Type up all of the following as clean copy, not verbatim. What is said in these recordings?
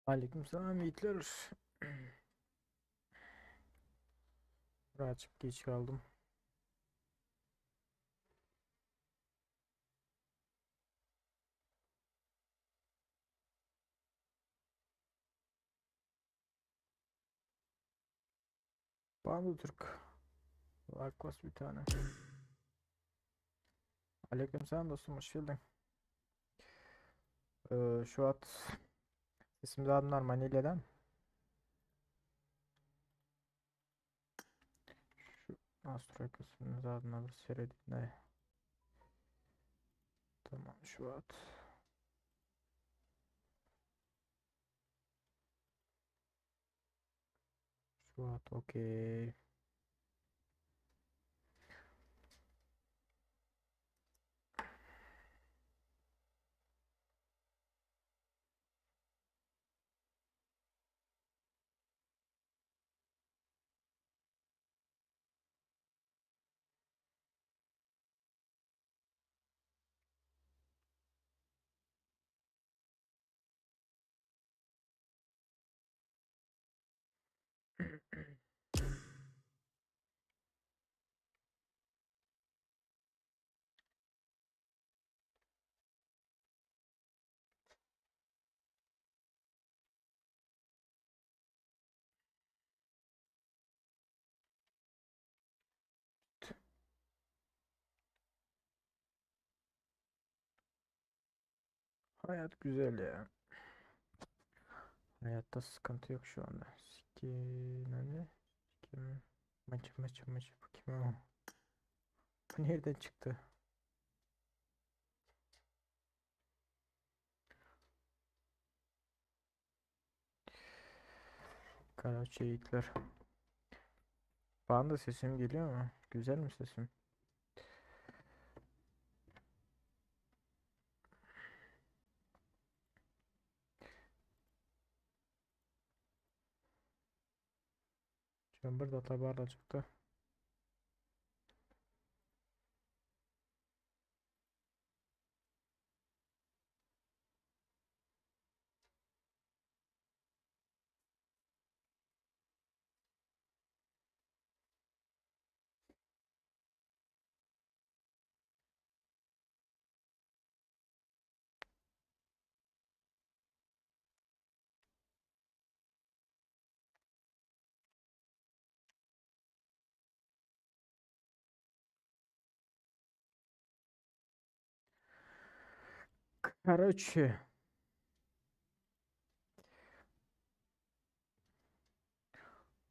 Aleykümselam yiğitler. Birazcık geç kaldım. Bandı Türk. Like bir tane. Aleykümselam dostum hoş geldin. Şu at sesimizi adımlar Manile'den. Şu Astro kısmımız adına bir seyredin ne? Tamam şu at. Şu at okey. Hayat güzel ya. Hayatta sıkıntı yok şu anda. Siki ne? Kim? Maçı maçı maçı bu kim o? Bu nereden çıktı? Karaçı yiğitler. Bana da sesim geliyor mu? Güzel mi sesim? Chamber da tabarla çıktı. Karaçı.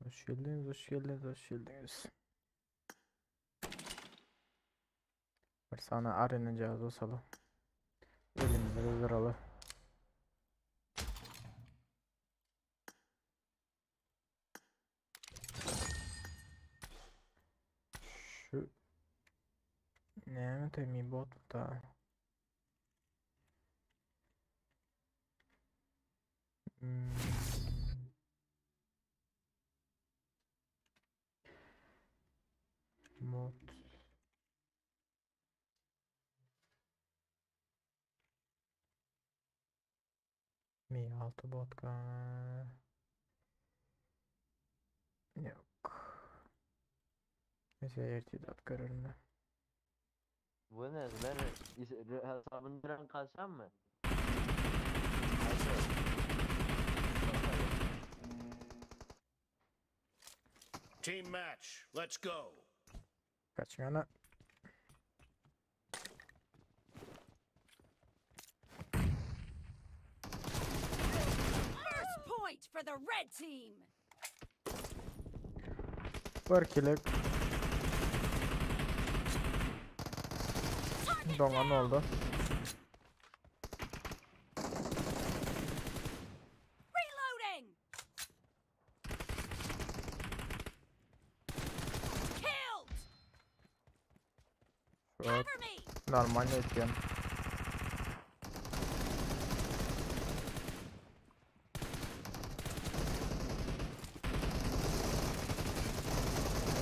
Hoş geldiniz, hoş geldiniz, hoş geldiniz. Bir sana arenin cihazı salı. Elimizde zıralı. Şu ne mi bot da. Mod. Mi 6 bot Yok. Neyse irtidat görürüm Bu ne? Ben hesabını veren kalsam mı? Team match. Let's go. Kaçmana. First point for the red team. Bir kilik. Donan oldu. Reloading. Killed. Şu Cover me. normal etken.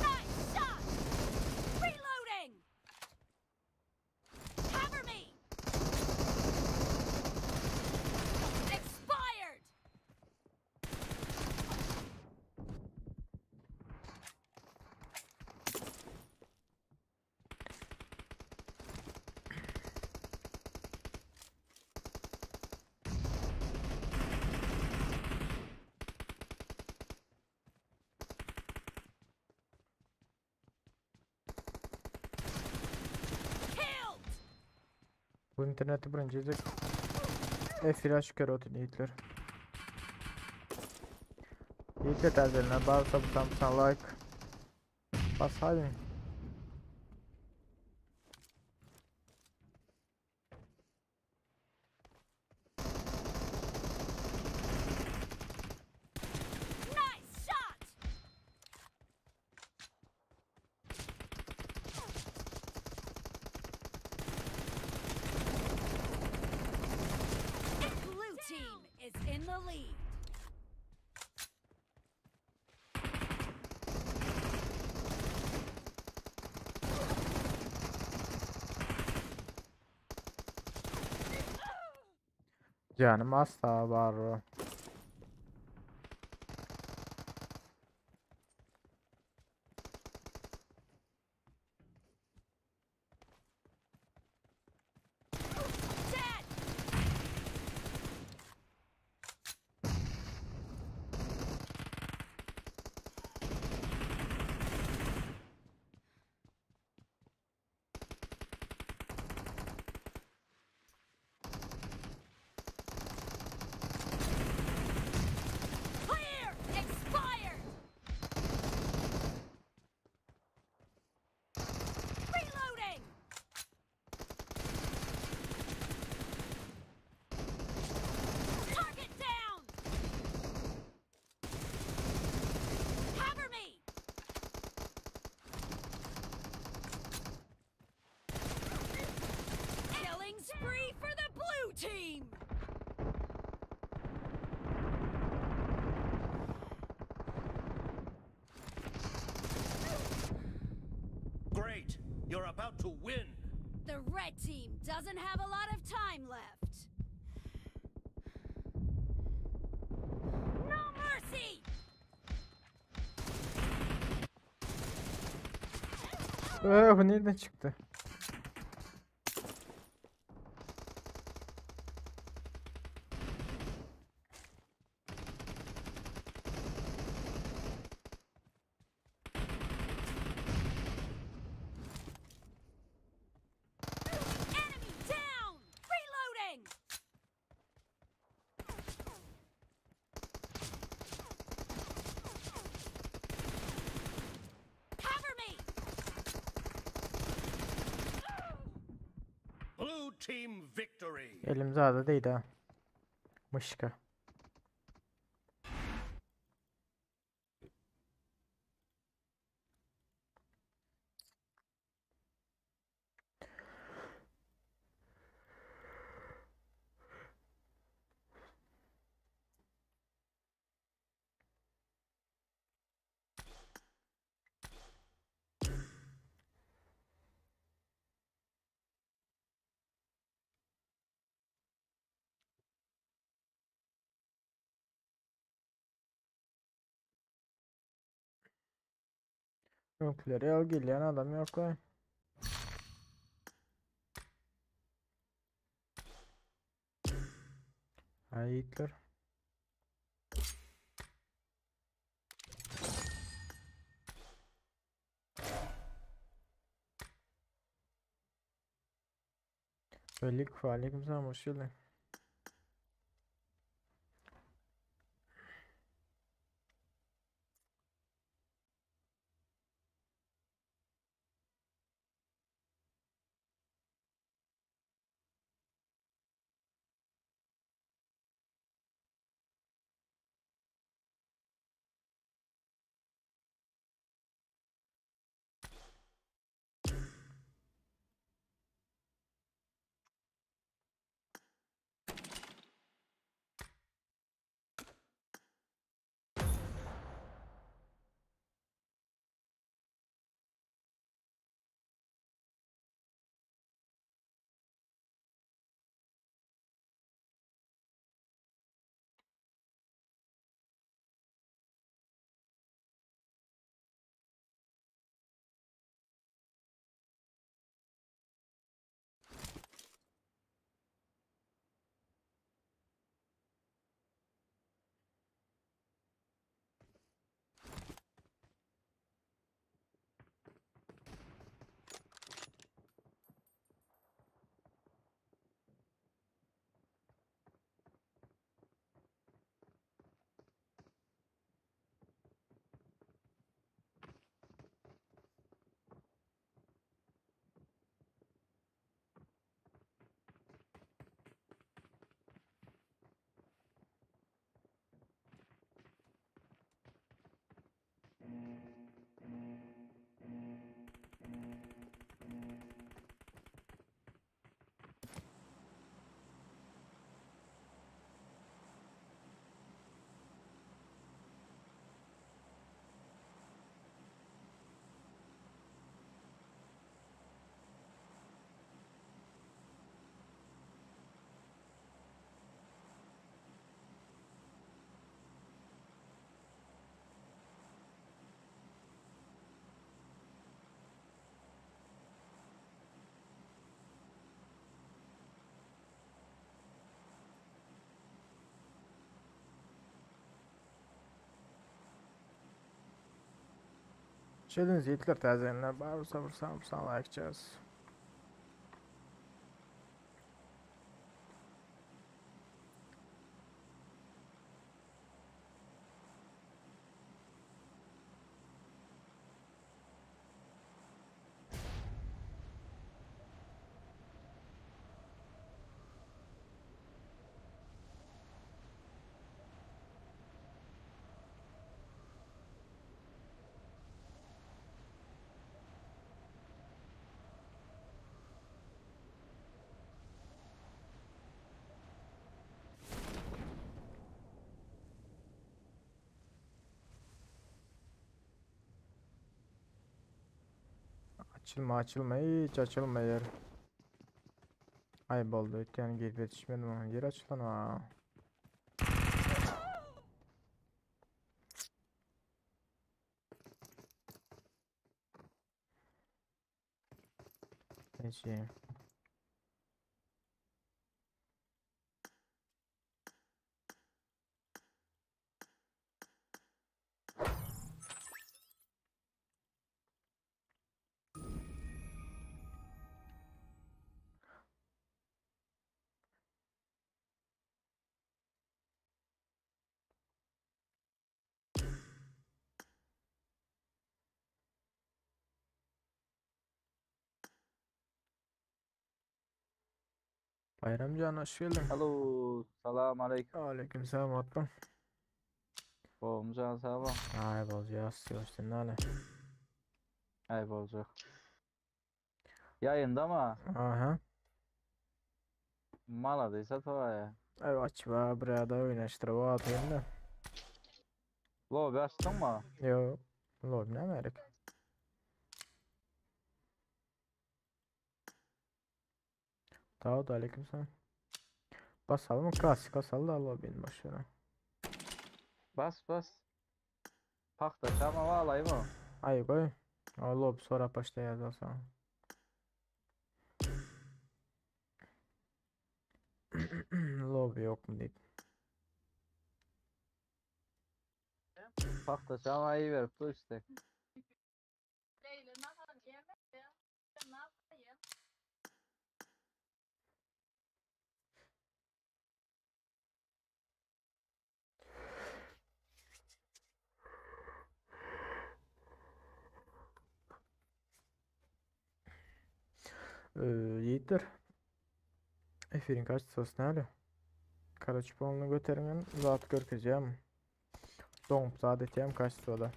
Nice shot. Reloading. Cover me. Expired. Bu interneti birinji gezek efire şükür otun yiğitler. Yiğitler tercihlerine bazı butan like basaydın. Nice shot! Blue team is in the lead. Canım asla var o. Dead! Clear! Expired! Reloading! Target down! Cover me! Killing spree for the blue team! Great. You're about to win. The red team doesn't have a lot of time left. No mercy! Ee, bu nereden çıktı? Enemy down! Reloading! Cover me! Blue team victory. Elimize adı değil ha. Mışka. Öňküleri ýol gelýän adam ýok we. Ay yiğitler. Aleyküm aleyküm selam hoş geldin. Şeýdiniz ýigitler täzelenler bar bolsa bir sany bir sany like çyz. Açylma açylma hiç açylma yer. Ay boldy ötýän girip ýetişmedim oňa. Ýer açylan ha. Neyse. Bayramcan hoş geldin. Alo, salam aleyküm. Aleyküm selam atma. Bolmuşan sağ Ay bolacağız. Görsün ne Ay bolacak. Yayında mı? Aha. Maladıysa tavaya. Evet va buraya da oynaştır va atayım da. Lobi açtın mı? Yok. Lobi ne merak. Davut aleyküm selam. Basalım mı? Klasik basalım da lobinin başına. Bas bas. Pakta şama vallahi mı? Ay koy. O lobi sonra başta yazarsan. Lobi yok mu deyip. Pakta şama iyi verip dur işte. Yiğitler. Efirin kaç sos ne Karaçupanını götürün zat görkezeceğim. Doňup zat etýän kaçtoda.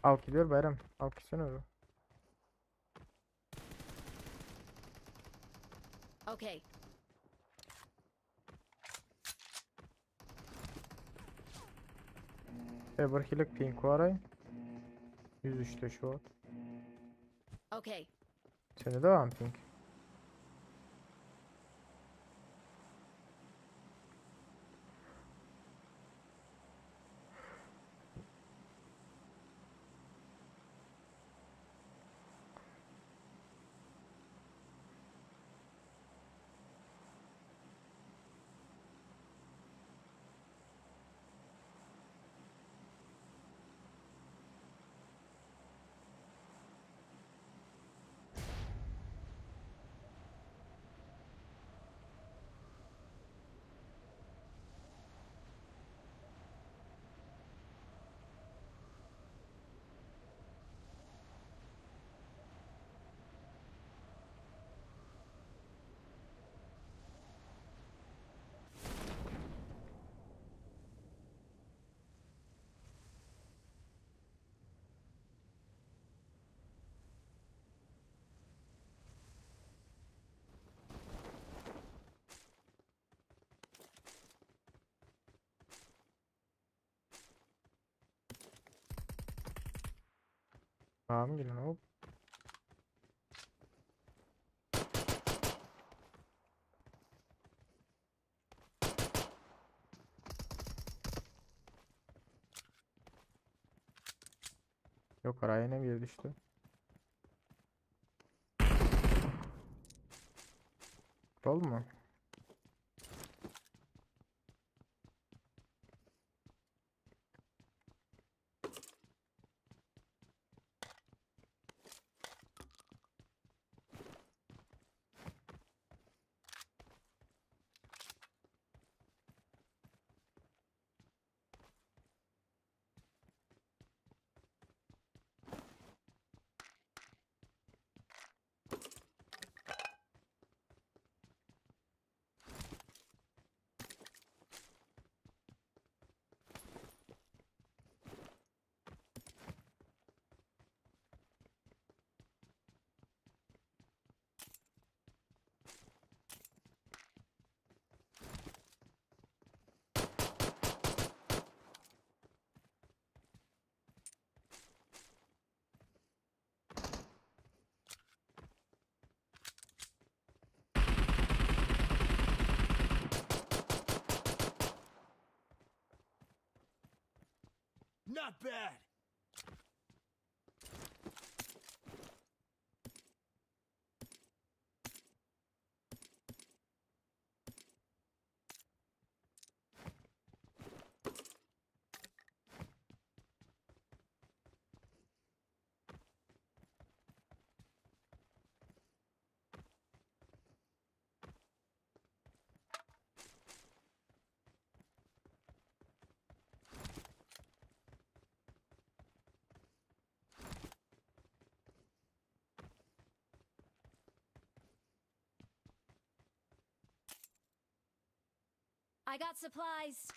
Al gidiyor Bayram. Al gitsene öyle. Okay. E bir hilik pink var ay. 103'te şu at. Okay. Sende de var mı pink? Tamam gelin hop. Ýokary ýene biri düşdi. Dolmy? Not bad. I got supplies.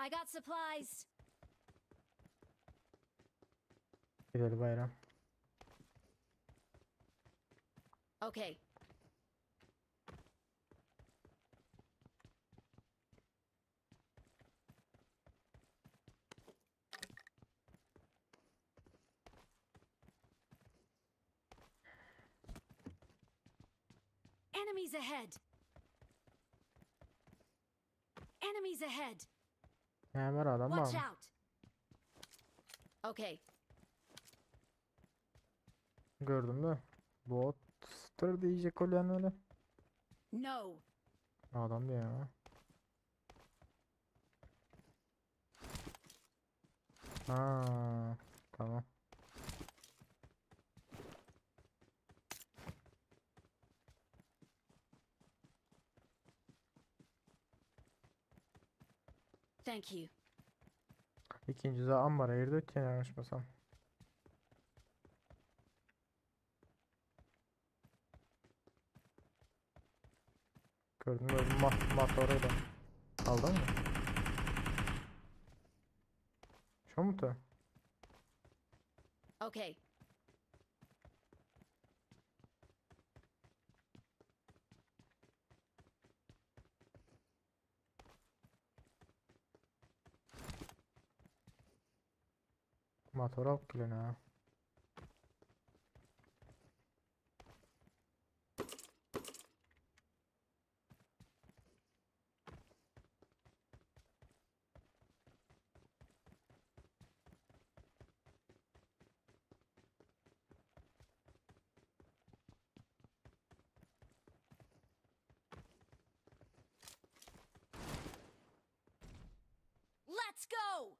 I got supplies. Gidelim bayram. Okay. Enemies ahead. Enemies ahead. Näme bar adam Watch barmy? out. Okay. Gördüm de. Bottur diýjek bolýan öyle. No. Adam diýýän ha. Ha, tamam. Thank you. Ikinji de ambara girdi ötýän ýalňyşmasam. Gördüm gördüm ma motoryla. Aldın mı? Şu mu da? Okay. Motor alyp gelen ha. Let's go.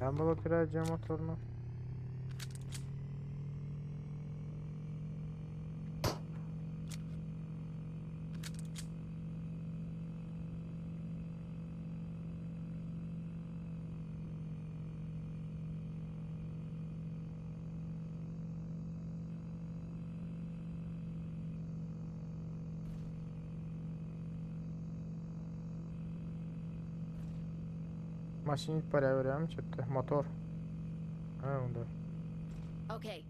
Ben bu oturacağım motorunu. Maşyn gidip barýar görýärmi çepde? Motor. Ha, onda. Okay.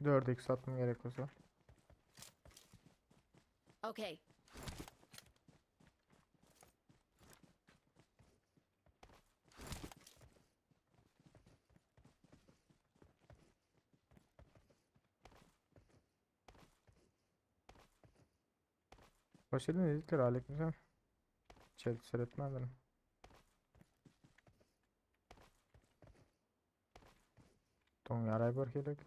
Dörde x atmam gerek olsa. Okay. Hoş geldin dedikler aleykümselam. Çelik seyretmezdim. Don yaray bir gerek.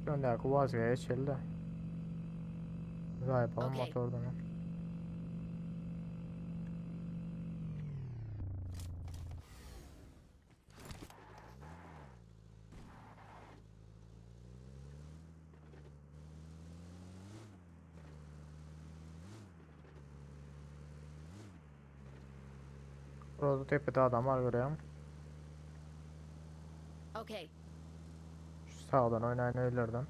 Öndäki wazga geçeli-de. Zaýypalım Okey. motordan. Burada tepede adam var görüyorum. Okay. Şu sağdan oynayın evlerden.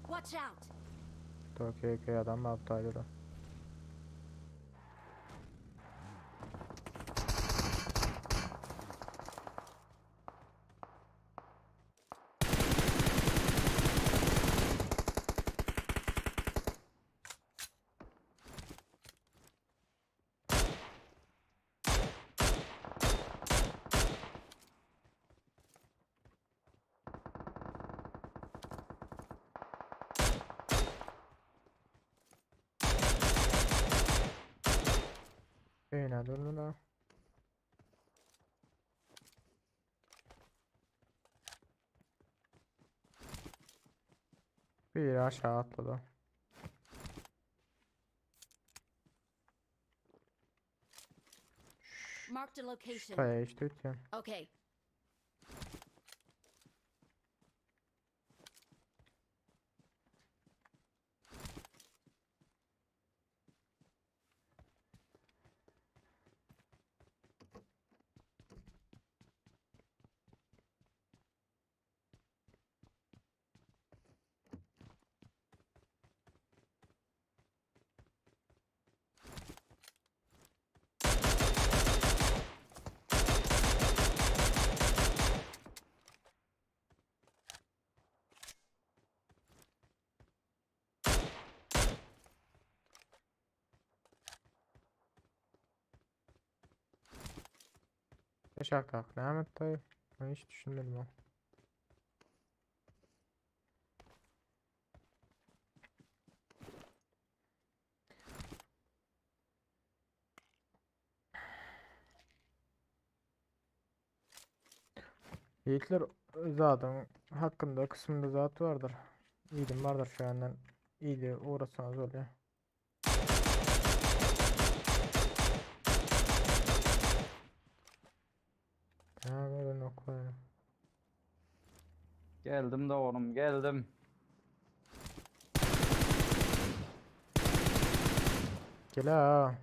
Watch out. Okey okey adam var bu da. Öýüne durdu da. Biri aşağı atladı. Marked a location. Kaya işte ötüyor. Okay. Şakak Mehmet dayı. Ben hiç düşünmedim o. Yiğitler zaten hakkında kısmında zat vardır. İyiydim vardır şu andan. İyiydi uğrasanız oluyor. Ha böyle nokta. Geldim de oğlum geldim. Gel ha.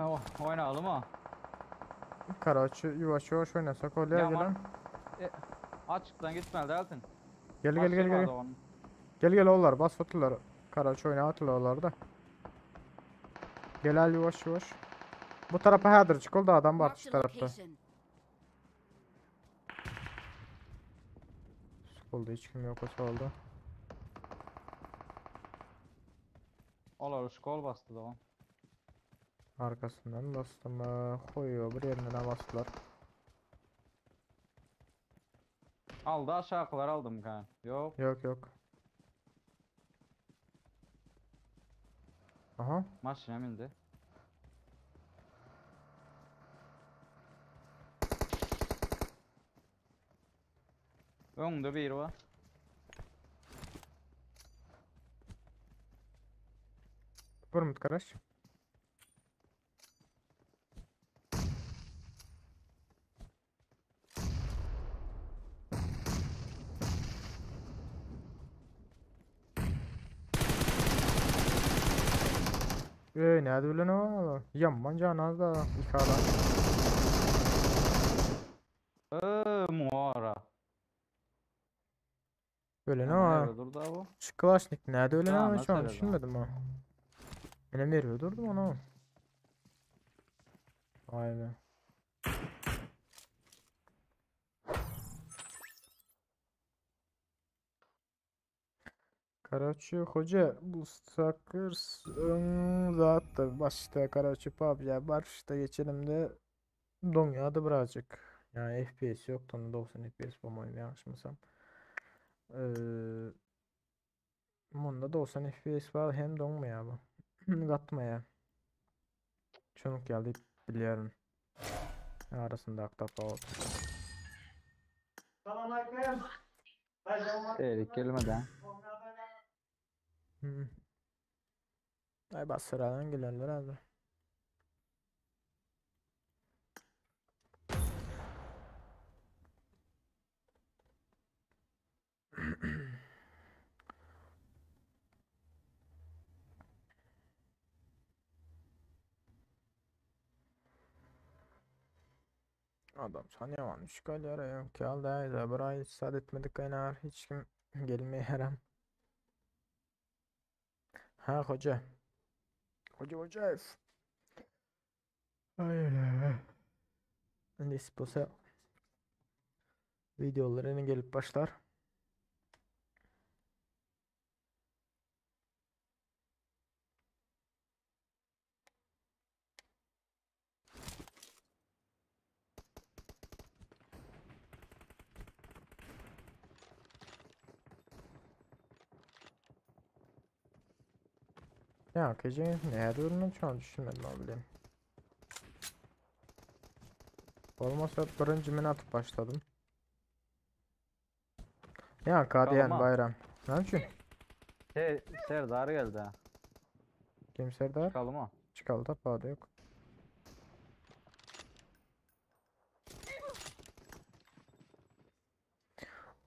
Oh, Oynayalım ha. Karaçı yavaş yavaş oynasak oluyor Ya gel. man- Açıktan gitmeli Elton. Gel gel gel gel. Gel gel oğullar bas atırlar. Karaçı oyna atırlar oralar da. Gel al yavaş yavaş. Bu tarafa hädir çık oldu adam var Marked şu a tarafta. location. Boldy hiç kim ýok bolsa Olar şkol basdy dogan. Arkasyndan bastım. Koyuyor bir yerinden bastılar. Aldı aşağılar aldım kan. Yok. Yok yok. Aha. Maşına mindi. Öňde biri bar. Vurmut garaj. Ey näde bilen o? Ýaman jan da ikala. Eee muara. Öyle ne o? Nerede durdu bu? Şu Kalashnik näde öyle Ya, ne şu an nasıl düşünmedim ha. Menem veriyor durdum onu. Vay be. Karaçı hoca bu Stalkers zaten başta Karaçı PUBG başta geçelim de Donya'da birazcık. Yani FPS yok onda 90 FPS bu yanlışmasam. Ee, bunda 90 FPS var hem donmuyor bu. Gatmaya. Çonuk geldi biliyorum. Arasında tafavut. Erik gelmedi. Hmm. Ay bas sıradan gelerler abi. Adam sanıyor kalıyor yok ki aldı bir ay isat etmedik kaynar hiç kim gelmeye haram. Ha hoca. Hoca hoca. Ay Nesip olsa videolarını gelip başlar. Ya gece ne durumunu şu an düşünmedim abi. Olmasa birinci men atıp başladım. Ya KDN bayram. Ne için? Şey, Serdar geldi ha. Kim Serdar? Çıkalım mı? Çıkalım da para yok.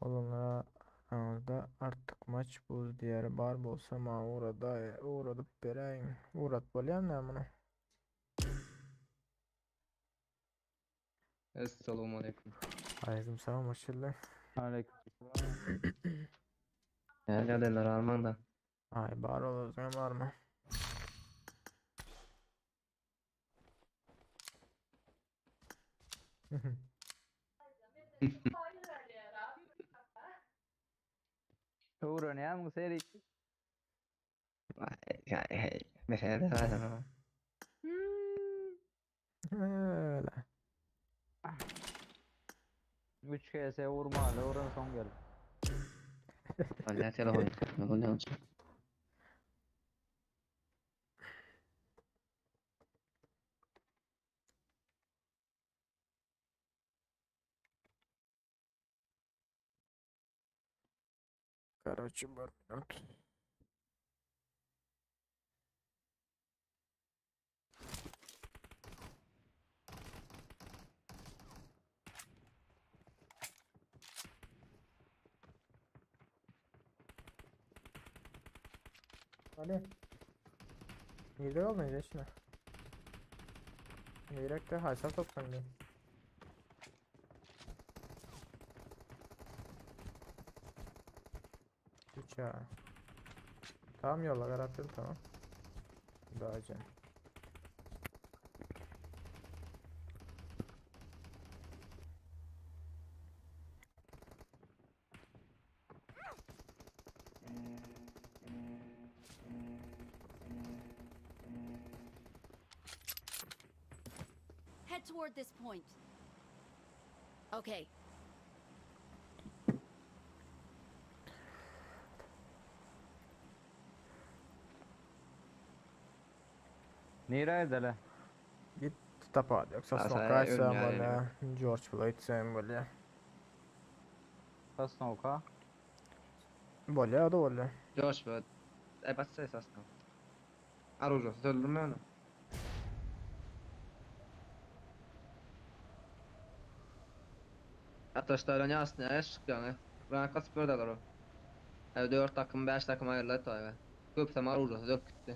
Olanlara orada artık maç buz diğer bar bolsa ma uğrada uğradıp bereyim. Uğrat bolýan näme bunu? Esselamu aleyküm. Aleyküm selam hoş geldin. Aleykümselam. Ne geldiler Arman'da? Ay bar olacağım var mı? Öwrenýärmiň Serik? Ya hey, mesela de var ama. Öyle. 3 KS vurma, öwren son gel. Allah telefon. Ne oluyor? Короче, bir minut. Ali. Nerede kaldın geçme. Yürekte haysal toplandı. Üç ha. Tamam yolla garantili tamam. Daha can. Head toward this point. Okay. Nirä edeli? Git tapawut ýok. Sosnowka Asa aýtsam ölýär bolýa, George Floyd aýtsam bolýa. Sosnowka. Bolýa o-da bolýa. George Floyd. Ey batsa esasda. Arujasy öldürme onu. Ataşlardan ýasny äş çykýaňy. Rank atyp berdiler o. Ey 4 takım 5 takım aýryldy toýga. Köpsem arujasy dök gitdi.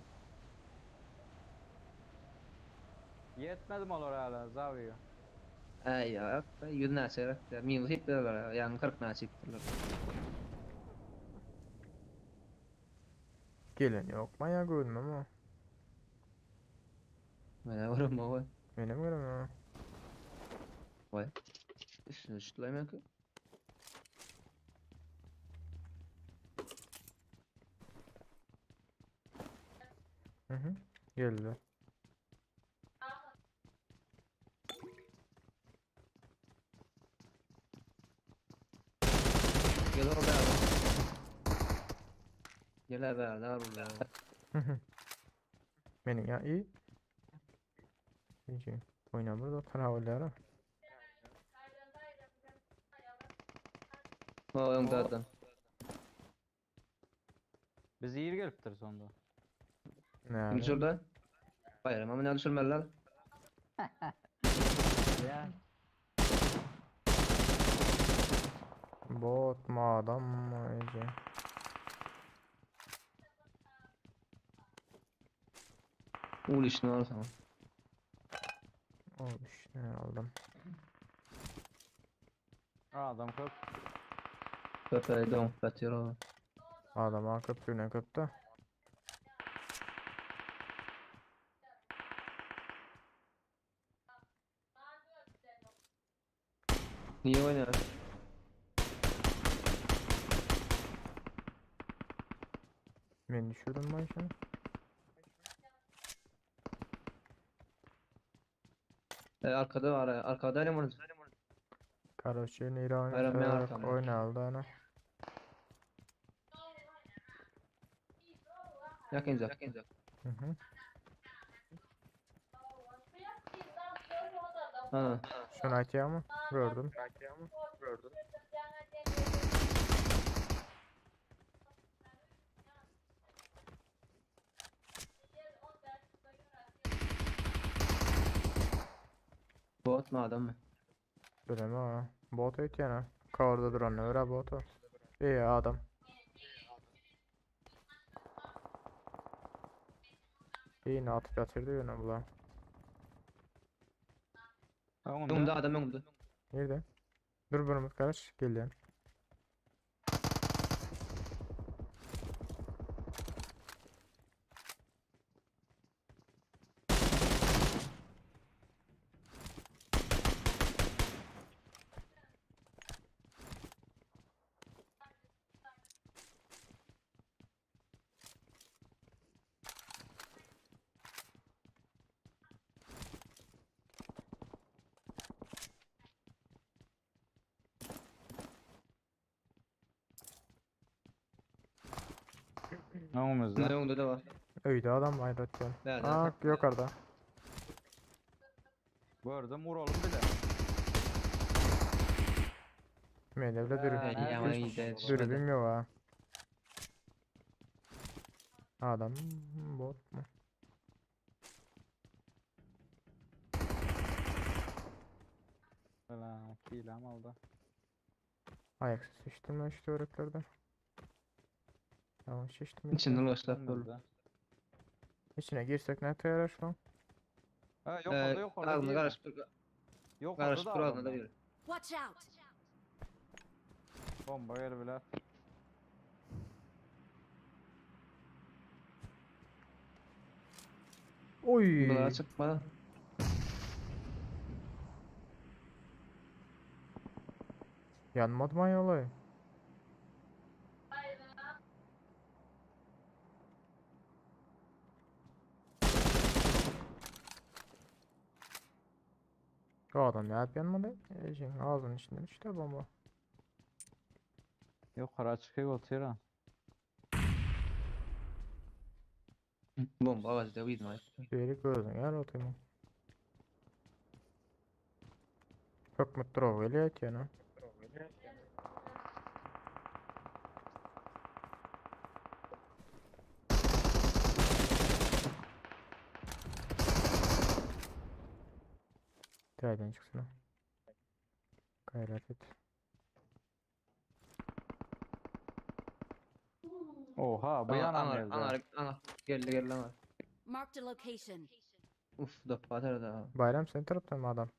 Ýetmedim olara hala Zawiýa. Ey ya, 100 näçe gerek. Minus hit berdiler. Ýagny 40 näçe ýitdiler. Gelen ýok maýa göwnüme mi? Mene görüm o. Menem göremem. Vay. Üstüne düşdüler ki. Mhm. Geldi. Gel orada abi. Gel abi abi orada. Meniň ýa i. Nji. Oýna burada tarawullara. O öňde adam. Biz ir gelipdir sonda. Kim Näme? düşürdü? Bayram ama ne düşürmeliler? Ya. Bot mu adam mı ece? Ul işini al sana. Olmuş ne aldım. Adam köp. Köpeği don batıyor o. Adam köprüne köpte. Niye oynuyor? Men düşürdüm ben şunu. E, arkada var. Arkada ne var? Karoçe Nira Bayram ben oynasak arkamda. oynaldı ana. Yakın uzak. Hı hı. Ha. Şunu atıyor mu? Gördüm. Bot mu adam mı? Bileme ha. Bot ötýän ha. Coverda duran öyle bot o. İyi adam. İyi atıp yatırdı yine bulan. Önümde Öňünde. adam önümde. Nerede? Dur bunu karış gelýän. Öňümüzde. Önümde de var. Öýde adam var ötýän. Nerede? Aa yukarıda. Gördüm vuralım bile. Men evde Ha, Yani nerede? yaman iyi de Dürbün yok ha. Adam bot mu? Ulan kilam aldı. Ayak sesi işittim lan işte öğretlerden. Yanlış işittim. İçinden ulaştılar. böyle. Önümüzde. İçine girsek ne yarar lan? Ha yok orada yok orada. Ağzını değil. karıştır. Yok orada Karıştır da ağzını adam da var. bir. Watch out! Bomba gelebilir. Oy. Bunlar çıkma. Yanmadı mı olay? adam nädip ýanmady? Ejeň ağzının içinden düşdi bomba. Ýokary çykyp otyr. Bomba agajy da yzyna aýtdy. Beri gözüň ýaly otyrmyň. Hökmüt durag gelýär ekeni. Täzeden çyksyn. Gaýrat et. Oha, bu ýanam Anar, geldi. anar, anar. Geldi, geldi anar. Marked a location. Uf, da patar da. Bayram senin taraftan mı adam?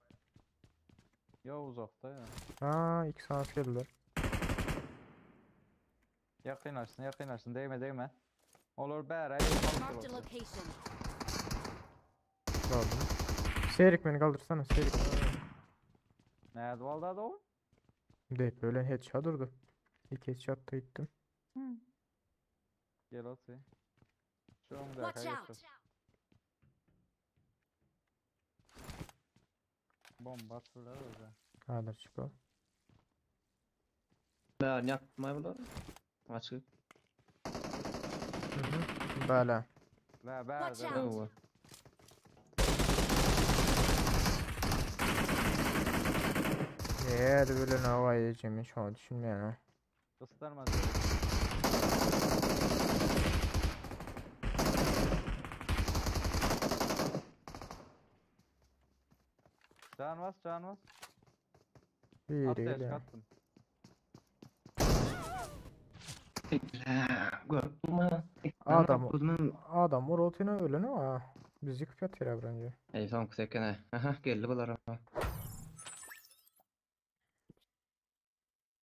Yo uzakda ya. Ha, iki saat geldiler. Yakınlaşsın, yakınlaşsın. Değme, değme. Olur bäre. Marked a location. Kaldım. Seyrik beni kaldırsana Seyrik. Näde boldy o? Deyip öyle headshot durdu. İki headshot da gittim. Gel otur. Şu öňde Watch out! Bomba atdylar öyle. Hadi çık o. Ben yapmay bular. Açık. Hı hı. Böyle. La bäre. Watch out. Owa. Eğer böyle ne var yiyeceğim hiç onu düşünmeyen ha. Göstermez. Can bas, can bas. Bir At ile. attım. Gördüm Adam adam urotuna öleni var. Biz yıkıp yatıyor bence. Ey son sekene. Aha geldi bular.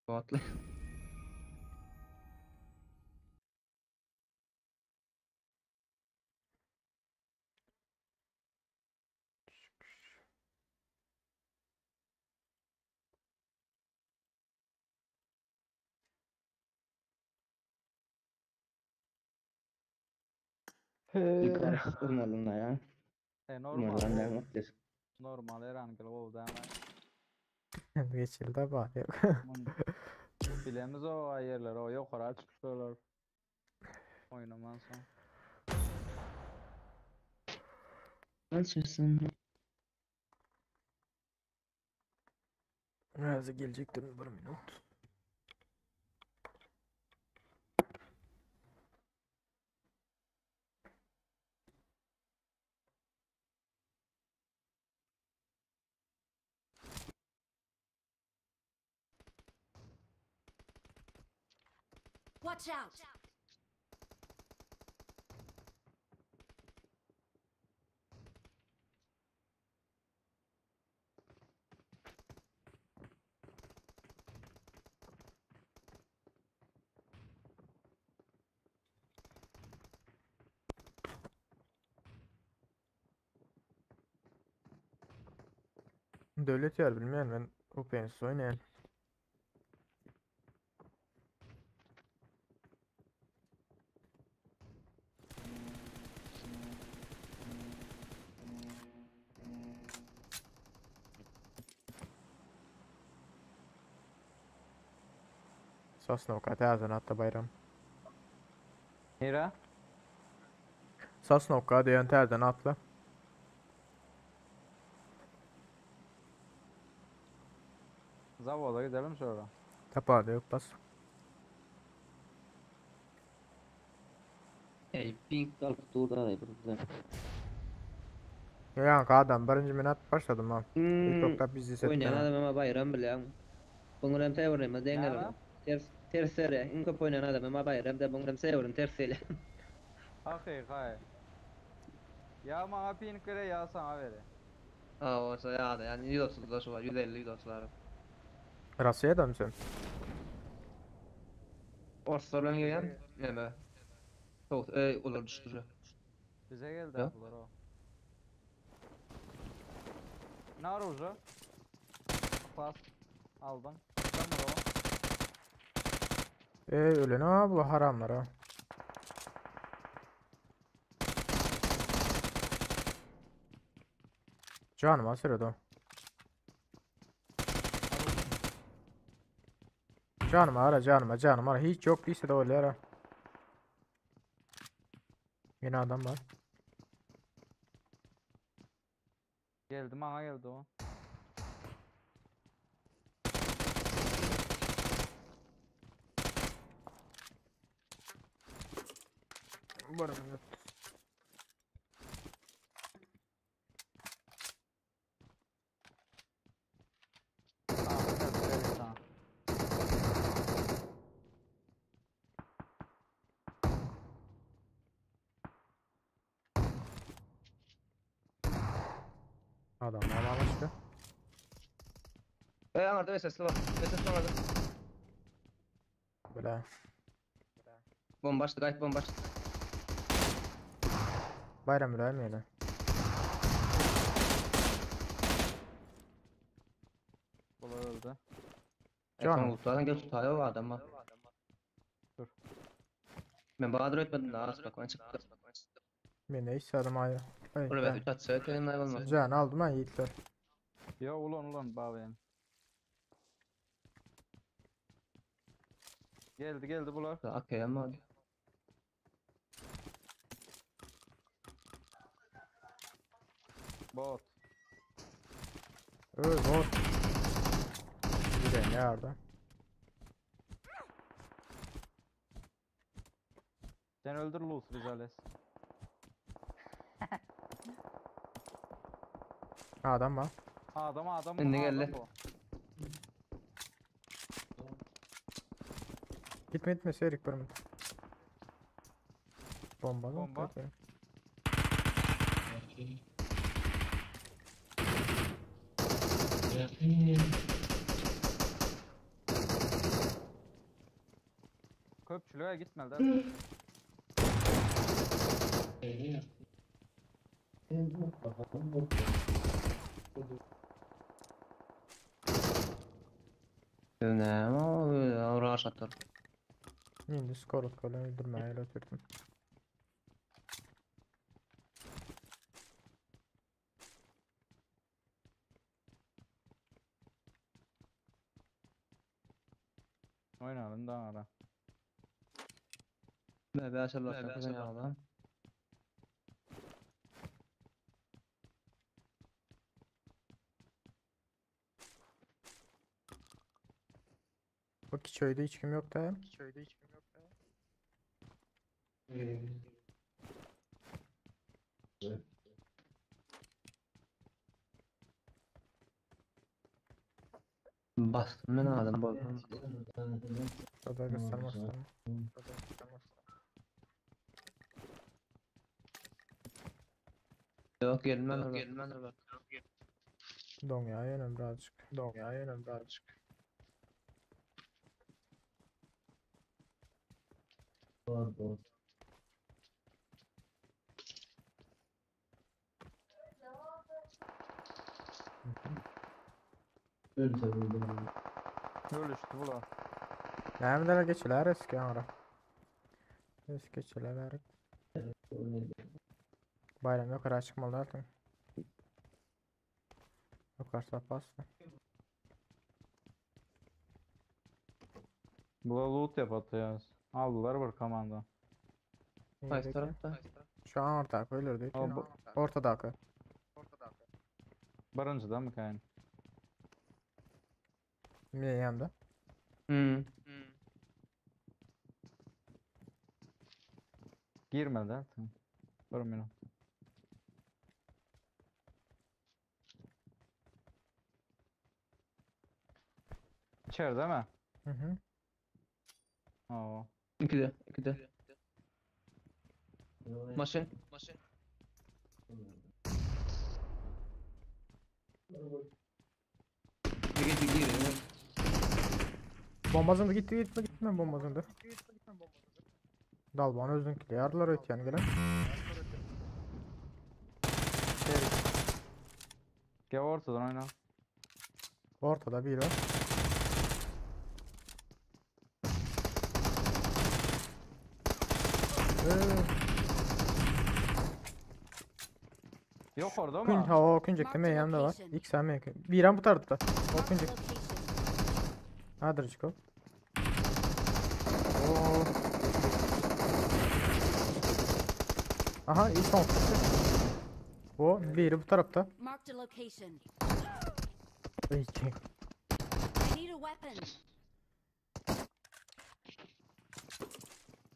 Botly. Ee, Durmadım da ya. E normal. Durmadım o- da. Normal herhangi oldu hemen. Geçildi bari yok. Bilemiz o yerler o yukarı çıkıyorlar. Oynaman son. Nasılsın? Biraz gelecektim bir minut. Watch out! Devlet yer bilmeyen ben OpenSUSE oynayan. Sosnovka täzen atda Bayram. Hira? Sosnovka diýen täzen atla. Zavoda gidelim sonra. Taparda yok bas. Ey pink alıp durdu da burada. Ya adam birinci minut başladım ha. İlk nokta bizi Oynayan setler. adam ama bayram bile. Bungram severim, Näme? dengel. Ters tersere, iň köp oynayan adam ama bayram da bungram severim tersiyle. Hakikay. Ya bana pink vere ya sana vere. Ha olsa ya da yani 130 da şu var, 150 130'lar. Russiýa'da mısın? Orslar bilen gelýän. Näme? Çok ey olar düşdü. Bize geldi Ya. bular o. Ne orucu? Pas aldım. Sen vur o. Ey öyle ne bu haramlar ha. Canım asırdı o. Canım ara canıma canım ara. Hiç yok değilse de öyle ara. Yine adam var. Geldi bana geldi o. Varım evet. Tamam, geldi, geldi, tamam. Adam almıştı. Ey aňarda sesli bak. Sesli aňarda. Böyle. Bomba açtı, gayet bomba açtı. Bayram öyle mi Bular öldü. Canım. Canım. Gel tutayı o adam bak. Dur. Ben Bahadır ötmedim daha az bak ben çıktı. Ben de istedim ayrı. Ay, Oraya ben. 3 atsa ötelim ne olmaz. Can aldım ha yiğitler. Ya ulan ulan bağlayın. Geldi geldi bular. Akey ama hadi. Bot. Öl bot. Bir de ne arada? Sen öldür Luz Rizales. Adam var. Adam adam Önüne adam geldi. bu. Gitme gitme seyrik bir minut. Bomba. Bomba. Köpçülüğe gitmedi. Ne o rush atır. Şimdi skor kolunu öldürmeye öyle oturdum. Oynayalım daha ara. Ben bir aşağı bakacağım adam. Bak hiç öyle hiç kim yok da. Bastım ben adam bu. O da göstermez. Yok gelmem gelmem bak. Don ya yönem birazcık. Don ya yönem birazcık. Ölüştü bular. Nämeler geçiler eski ara. Eski geçiler. Bayram yukarı çıkmalı zaten. Yukarı sapasın. Bular loot yapatıyoruz. Aldılar bir komanda. Kaç tarafta? Şu an ortak öldürdük. Aa, bu- Ortadaki. Birinci mi kayın? Bir yanında. Hmm. Girmedi artık. Bir minut. İçeride mi? Hı hı. Oo. İki de, iki de. Maşın. Maşın. Bir git bir Bomba zındı gitti gitme gitme bomba zındı. Dal bana özünkili yardılar ötyen gelen. Gel ortadan oyna. Ortada bir var. Yok orada Kun mı? ha o küncek değil mi yanında var. İlk sen mi? Bir an bu tarafta. O Marked a küncek. location. Hadır Ciko. Oo. Aha, iyi son. O biri bu tarafta. Marked a location. Ey, I need a weapon.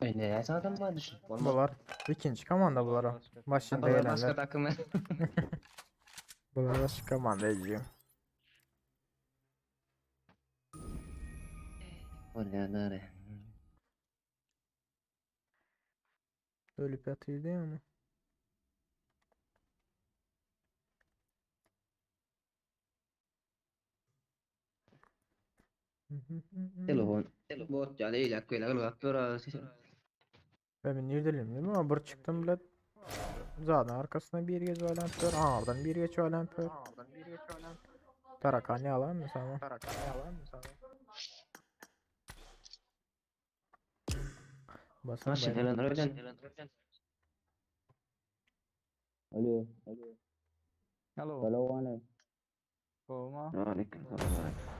Ey ne adam var düşün. Olmaz. Bular ikinci komanda bular. Başında Bular başka gelenler. takım. Bular başka komanda edeceğim. Bolýar nare. Ölüp yatıyor değil mi? Telefon. Bot ýaly eýläk beýläk ylgap dur. Ben nerede değil mi? Ama bir çıktım bile. Zaten arkasına bir geç valan pör. Aa, oradan bir geç valan pör. Tarakan yalan mı sana? Basın Nasıl bayram. hemen öyle? Alo. Alo. Salam aleyküm. Gowma. Aleyküm selam.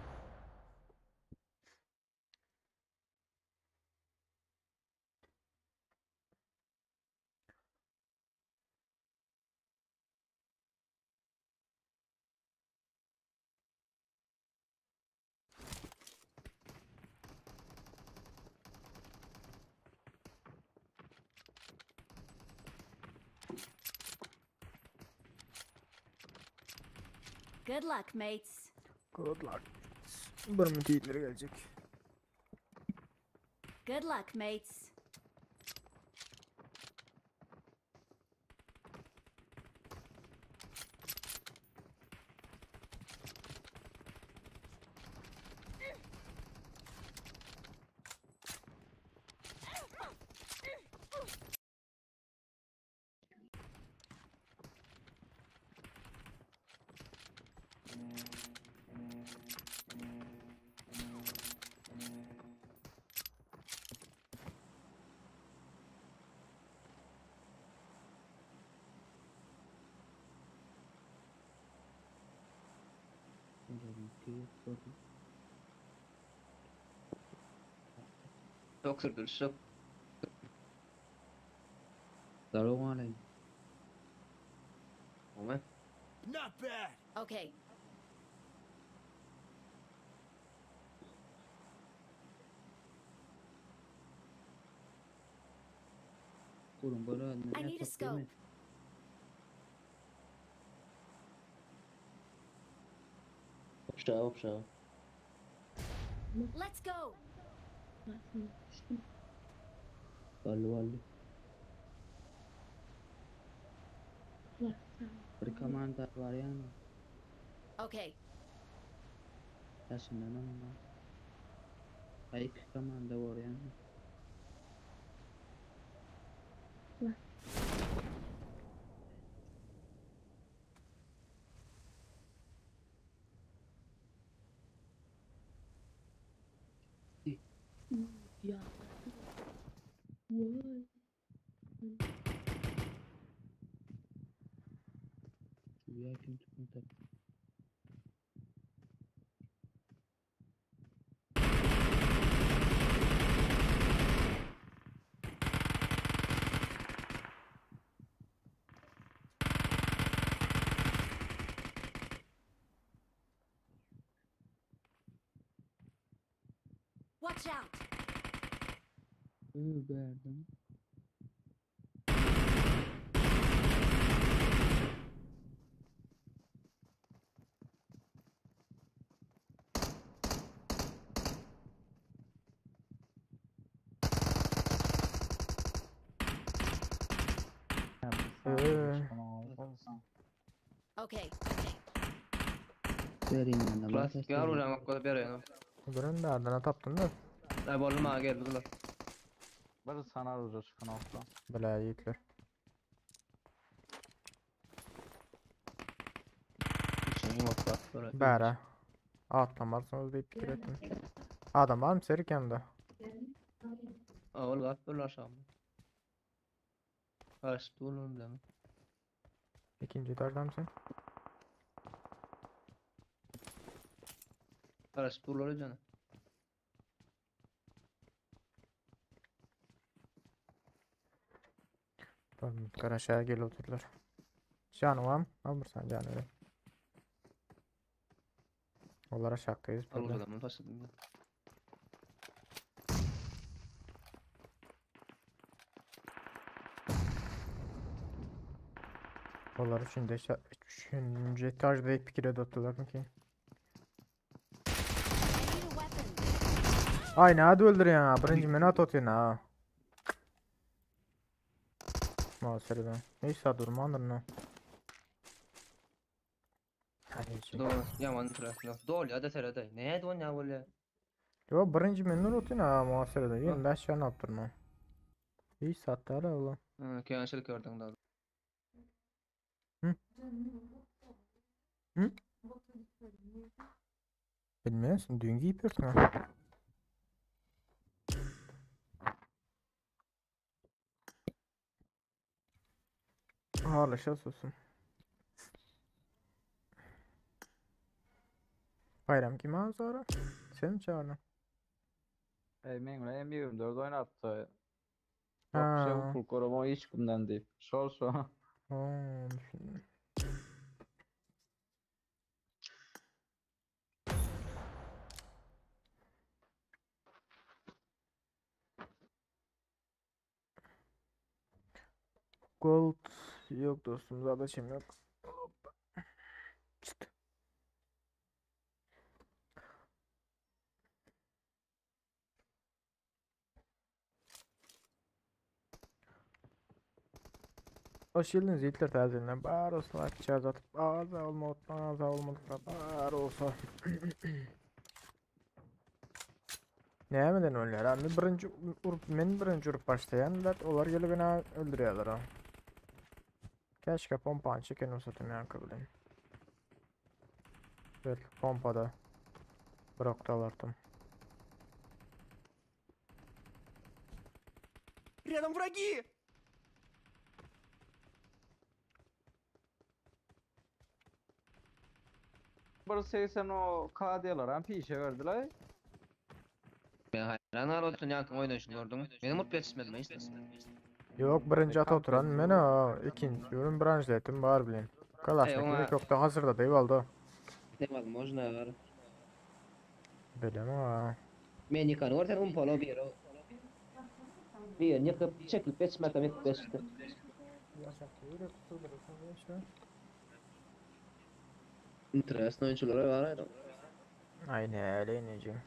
Good luck, mates. Good luck. Umarım müteahhitleri gelecek. Good luck, mates. Çok sürdür çok. Salam aleyküm. Olma. Not bad. Okay. Kurun böyle I need a scope. Opşa opşa. Let's go. Valli valli. Bir komanda var yani. Okay. Yaşından ama. Ay iki komanda var yani. Ya kim tutun Watch out. Verdim. Ee. Okay. Vereyim ben de. Klasik ýar ulan bak berýän. Buranın da ardına taptın da. Ay bolma maňa geldi bular. Bir sanar uca çıkan okla. Bela yiğitler. Bära. Atlamarsyňyz diýip pikir etdim. Adam var mı serikemde? Ol gap bular şam. Karıştı oğlum bilemem. İkinci etajda mısın? Karıştı durlar canım. Garaşağa gelip oturdular. Canım am. Al bir sen can öyle. Onlar aşağıdayız. Al adamı taşıdım ben. Onlar üçüncü, üçüncü etajda hep fikire attılar mı ki? I need a weapon. Ay ne hadi öldür ya. Birinci meni at atıyorsun ha. Muhasebeden. Neyse durmandır ne. Hadi içi. Doğru. Yaman turasına. Dol ya da serede. Ne don ya böyle? Yo birinci meni atıyorsun ha muhasebeden. 25 can attırma. İyi sattı hala oğlum. Hı, cancel gördün daha. Hı? Hı? Bilmiyorsun dün giyip ha. Ağırlaşa olsun. Bayram kim ağzı Sen mi çağırdın? Ey men bilen M24 oynatdy. Ha. Şey pul koruma hiç kimden değil. Şol şo. Oo, düşündüm. Gold yok dostum zaten yok. Hoppa. Çıt. Hoş geldiniz yiğitler tazeline. Bar olsa açacağız atıp ağza olmadık ağza olmadık bar olsa. Nämeden ölýär? Ha, Men birinji urup men birinji urup başlaýanlar, olar gelip beni öldürýärler ha. Keşke pompany çeken olsatym ýaňky bilen. Belki pompada bırakdı alardım. Рядом враги! Bir 80 o K diyorlar hem pişe verdiler. Ben hayran al olsun yankın oynayışını gördün. Benim mutlu yetişmedim işte. Yok birinci ata oturan men ha, ikinci ürün branşletim bar bilen. Kalaşnik ona- yok da hazırda değil oldu. Ne var можно var. Bilem ha. Men yıkan var sen umpalo bir o. Bir yıkıp çekilip geçmekten yıkıp geçti. Interesting oyuncular var aynen. Aynen öyle ineceğim.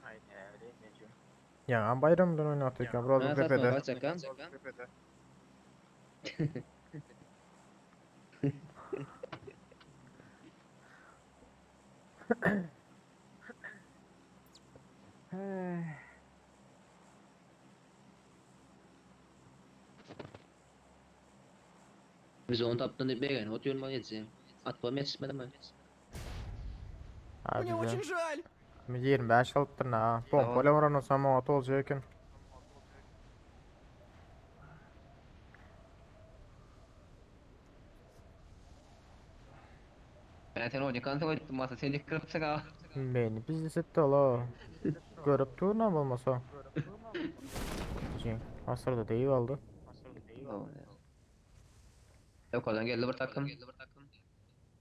Ya bayramdan oynattık ya biraz Ha, tepede. kaçak ha? Hey. Biz onu taptan deyip beğen. Otuyorum ben yetişeyim. Atmam yetişmedim ben. Abi Мне очень жаль! 25 alıptır ha. Pompayla vuran olsam o at olacak eken. Ben seni oynayan sen oynadın masa seni kırıpsın ha. Beni biz de ola. Görüp turna olmasa. Hasır da değil oldu. Yok oradan geldi bir takım.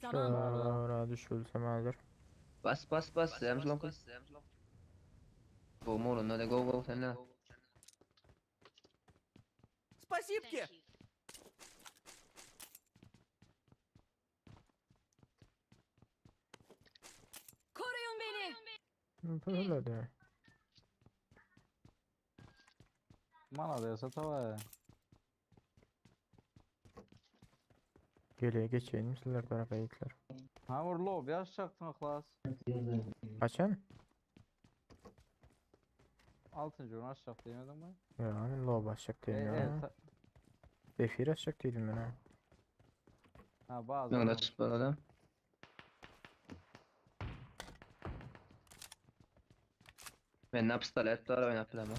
Tamam. Şöyle düşülsem hazır. Bas bas bas. Zemzlon kız. Go morun hadi go go sen ne? Спасибки! Koruyun beni. Böyle de. Mana derse tava. Geriye geçeyim sizler tarafa yiğitler. Ha vur lob yaşacaktın klas. Kaçan? Altıncı gün aşacak demedin mi? Ya ben low basacak E, değilim e, ya. Defir açacak değilim ben ha. ha bazı. Ne kadar çıkmadı adam. Ben ne pistolet var oynap bilemem.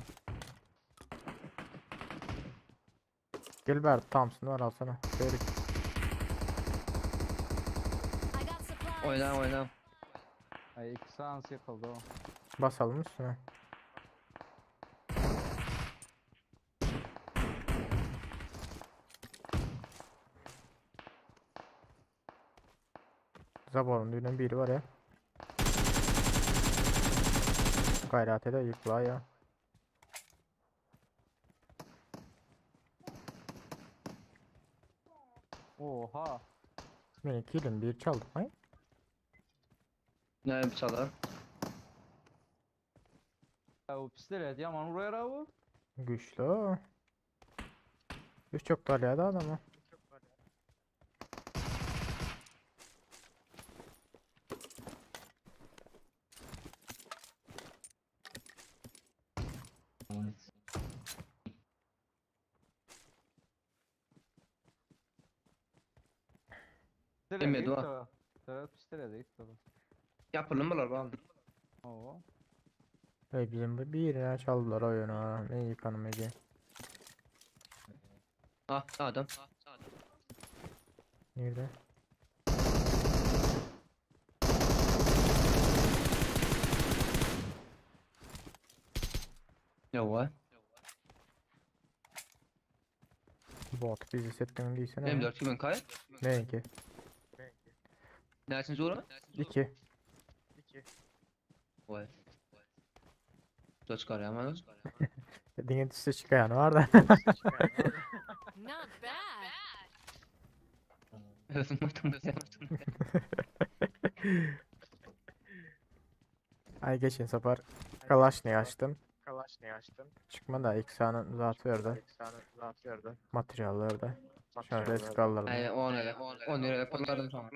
Gel ver Thompson var alsana. Şöyle I got supplies. Oyna oyna. Ay iki sans yıkıldı o. basalım üstüne. Zaborun düýnen biri bar ya. Gaýrat ede ýykla ya. Oha. Meni kilim bir çaldy. Ay. Ne çalar? Ya o pistolet yaman urýar ha bu. Güçlü. Üç çok da adamı. Pistolet Emmedi wa. gitti. Pistolet pistolet gitti. Yapılın bular bak. Oo. Hey bizim bu birine çaldılar oyunu. Ne yıkanım Ege. Ah adam. Nerede? Yowa. Bot bizi settin diysene. M4 kimin kay? Ne ki? Näçinji ugra? 2. Vay. Söz çıkarýar mı? Diňe düşse çıkayan var da. Not bad. Özüm aýtdym. Ay geçen sefer Kalaşnik'i açtım. Kalaşnik'i açtım. Çıkma da Xa'nın zatı verdi. Materyalleri de. Şöyle skallarını. Ay 10 ele. 10 ele pırladım soň.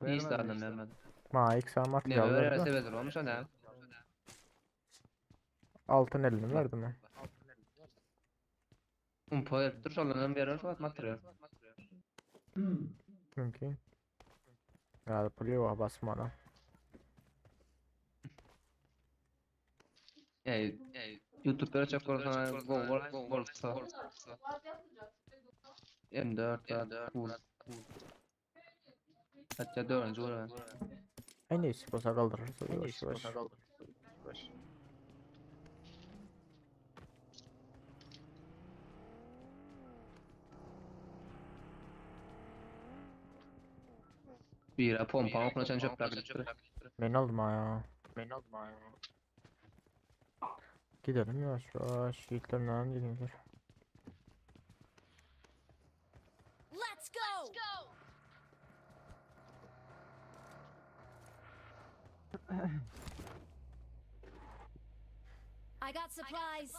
Hiç Vermedi adam işte. vermedi. Ma Xa Ne materyalleri verer de. sebedir olmuş ana. Altın elini verdi mi? Umpa verip dur şolardan berer şu material. Mümkün. Ya pulýo basmana. Ey, YouTube'da çok korsan Google bolsa. M4 M4 cool. Hatta dördüncü ugra. En iyisi bolsa kaldırırız. Yavaş yavaş. Bira pompa okuna çan çöp bırakıp Ben aldım ha ya. Ben aldım ha ya. Gidelim yavaş yavaş. Yiğitler gidiyorlar. Let's go. I got supplies.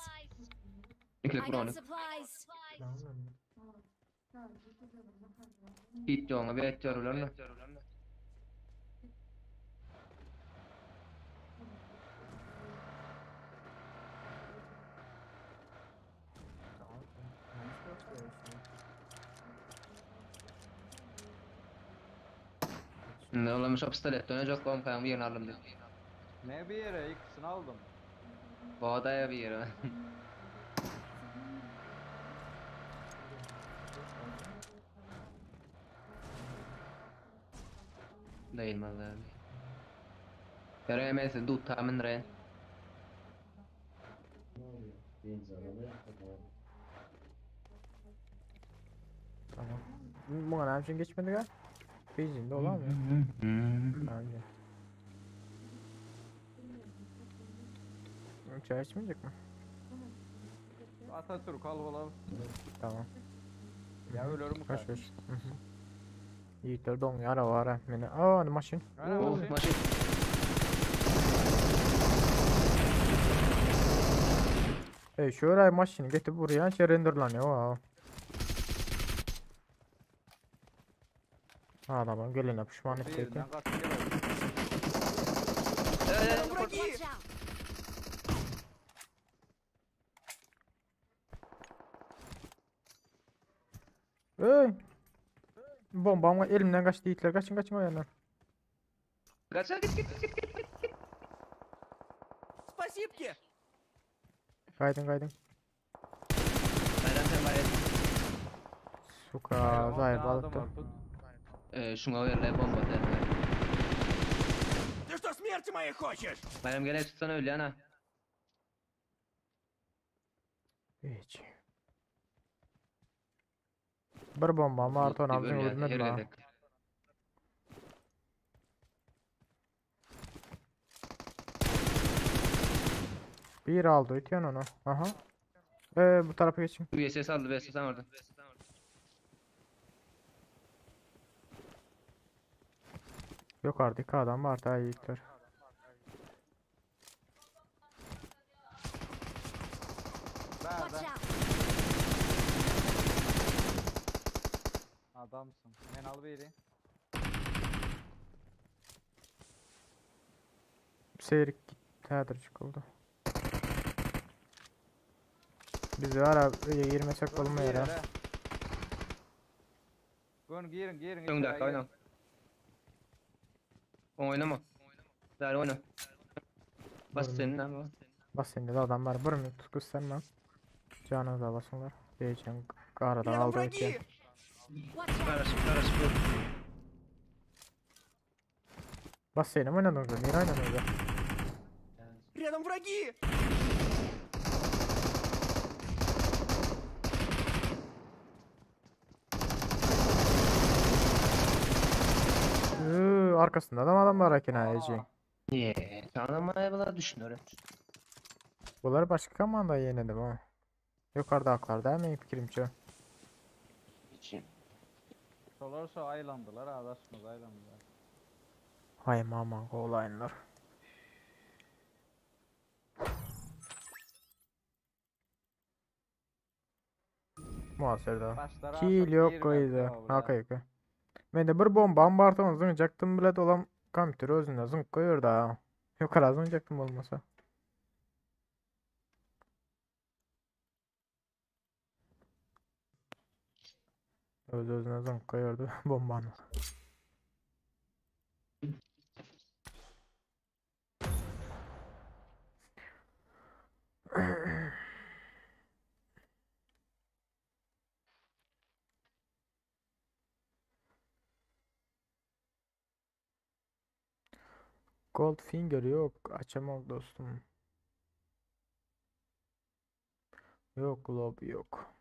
İkilik I got buranı. supplies. Git yoluna bir et yorulur Ne olamış o pistolet dönecek kom kayan bir yerini aldım diyor. Ne bir yere ikisini aldım. Bu odaya bir yere. Değil mi abi? Göremezsin tut tahmin re. Tamam. Buna ne için geçmedik ha? Benzinde olan mı? Bence. Çay içmeyecek mi? Atatürk al oğlum. Tamam. Ya ölürüm Hoş kay. hoş. Hı hı. Yiğitler don yara var ha. Meni. Aa maşin. Ana Oh maşin. maşin. Ey şöyle maşini getirip buraya şey renderlanıyor. Wow. Adamın geline pişman ettik. Birinden kaçtı gel. Watch out. Ey! Bombam elimden kaçtı yiğitler. Kaçın kaçın o yandan. Kaç git git git git. Спасибки! Kaydın kaydın. Bayram sen bayram. Suka Bayram, zayıf altına adam balıktı. var, tut. Ee, şuna ver bomba derler. Ты что, смерти моей хочешь? Bayram gel tutsana öyle ana. Hiç. Bir bombam var, onu Ölýär, ölmedim her ha. gezek. Bir aldı ötýän onu. Aha. Ee, bu tarafa geçin. VSS aldı VSS aldı. Yukarıda iki adam var daha yiğitler. Watch Bärde. out! Adamsın. Men al biri. Seyrik gitti çıkıldı. Biz var abi öyle girmesek olmuyor ha. Gön girin girin. Ön dakika oyna. Oynama. Ver oyna. Bas Vurma. senin ama. Bas sende de adam var. Bir minut gösterme. Canınıza basınlar. Diyeceğim karadan Рядом aldı враги! ötýän. Watch out! Karışık karışık. Bas seni mi oynadınız? Niye oynadınız? Рядом враги! Iıı, arkasında adam adam var eken ha Ece. Niye? Tanımaya bunlar düşünüyorum. Bular başka komanda yenildi bu. Yukarıda aklar değil mi fikrimce? İçin. Şolar şu aylandılar adaşımız aylandılar. Hay mama olaylar. Muhasırda. Başlara Kill yok koydu. Hakika. Men de bir bombam var tamam zınacaktım bile dolam kompüter özünde zınk koyuyor da. Yukarı zınacaktım olmasa. Öz özüne zınk koyuyordu bombanı. Goldfinger yok. Açamam dostum. Yok lobby yok.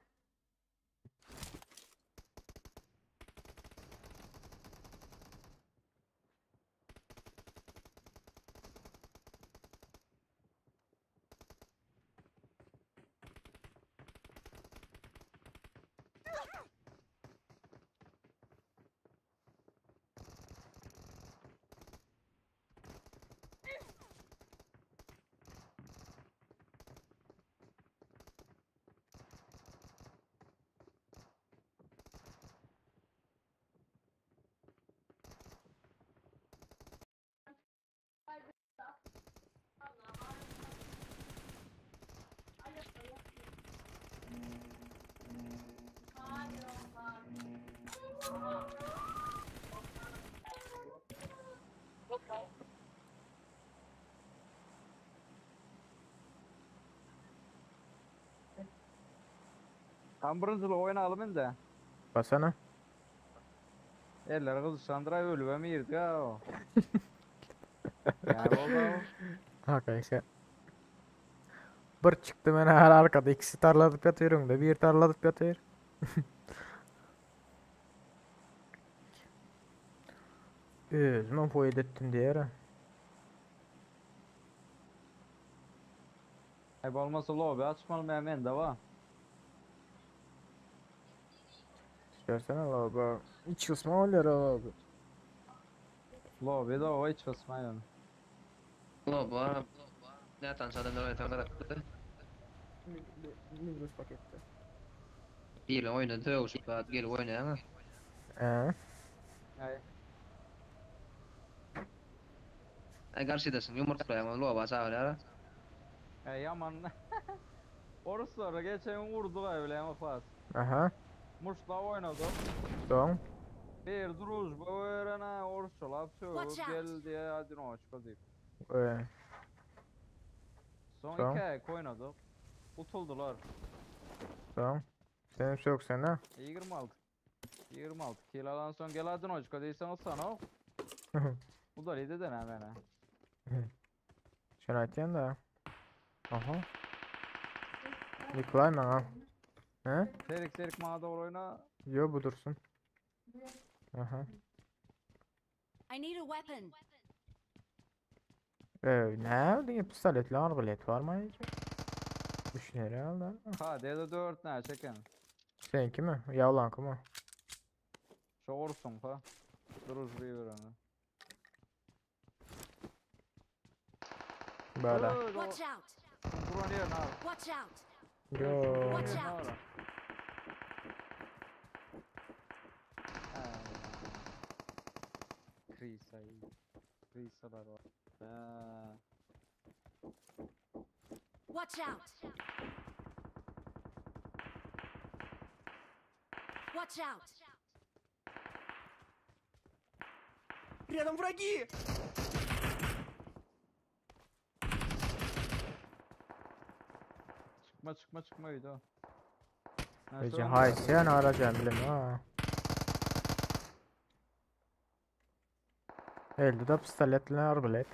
Tam birinci oynayalım indi. Basana. Eller kızışandıra ölüme mi girdi ya o? Yani oldu o. Hakika. Bir çıktı ben her arkada ikisi tarladıp yatıyorum da bir tarladıp yatıyor. Özüme foyda ettim diye. Ayıp olmasa lobi açmalı hemen de var. Görsene abi. İç kısmı oluyor abi. Lobi de o hiç basmayın. Lobo. Ne tanış adamlar oynatanlar attı. Migros pakette. Bir oynadı dövüşüp gel oyna ama. Ee, Ay. Ay karşıdasın yumurtlayamam lobo çağırıyor. Ay yaman. Oruslara geçen vurdu öyle ama faz. aha. Muşla oynadı. Tamam. Bir duruş bu öğrene Orusçalap Watch söylüp out. gel diye hadi ne açık deyip. Ee, Son Tamam. iki ayak oynadık. Utuldular. tamam. Senin şey yok sen ha. 26. 26 kill alan son gel hadi ne açık değilsen sana o. Bu da iyi de hemen ha. Şunu atayım da. Aha. Yıkılayım ben ha. He? Serik serik bana doğru oyna. Yo bu dursun. Aha. I need a weapon. Eee, näme diňe pistoletli arbalet barmy aýyjy? Düşüner ýaly. Ha, dedi 4 näçe çeken. Seňki mi? Ýawlanky mı? Şo ursun ha. Družby bereni. Böyle. Watch out! Duran yerine abi. Watch out! Yo. Watch out! Krisa. Krisalar var. Ha. Watch out! Watch out! Рядом враги! Çıkma çıkma çıkma video. Ha, Ece şoň haýsy ýany aracağım bilen ha. Elde de pistoletli arbalet.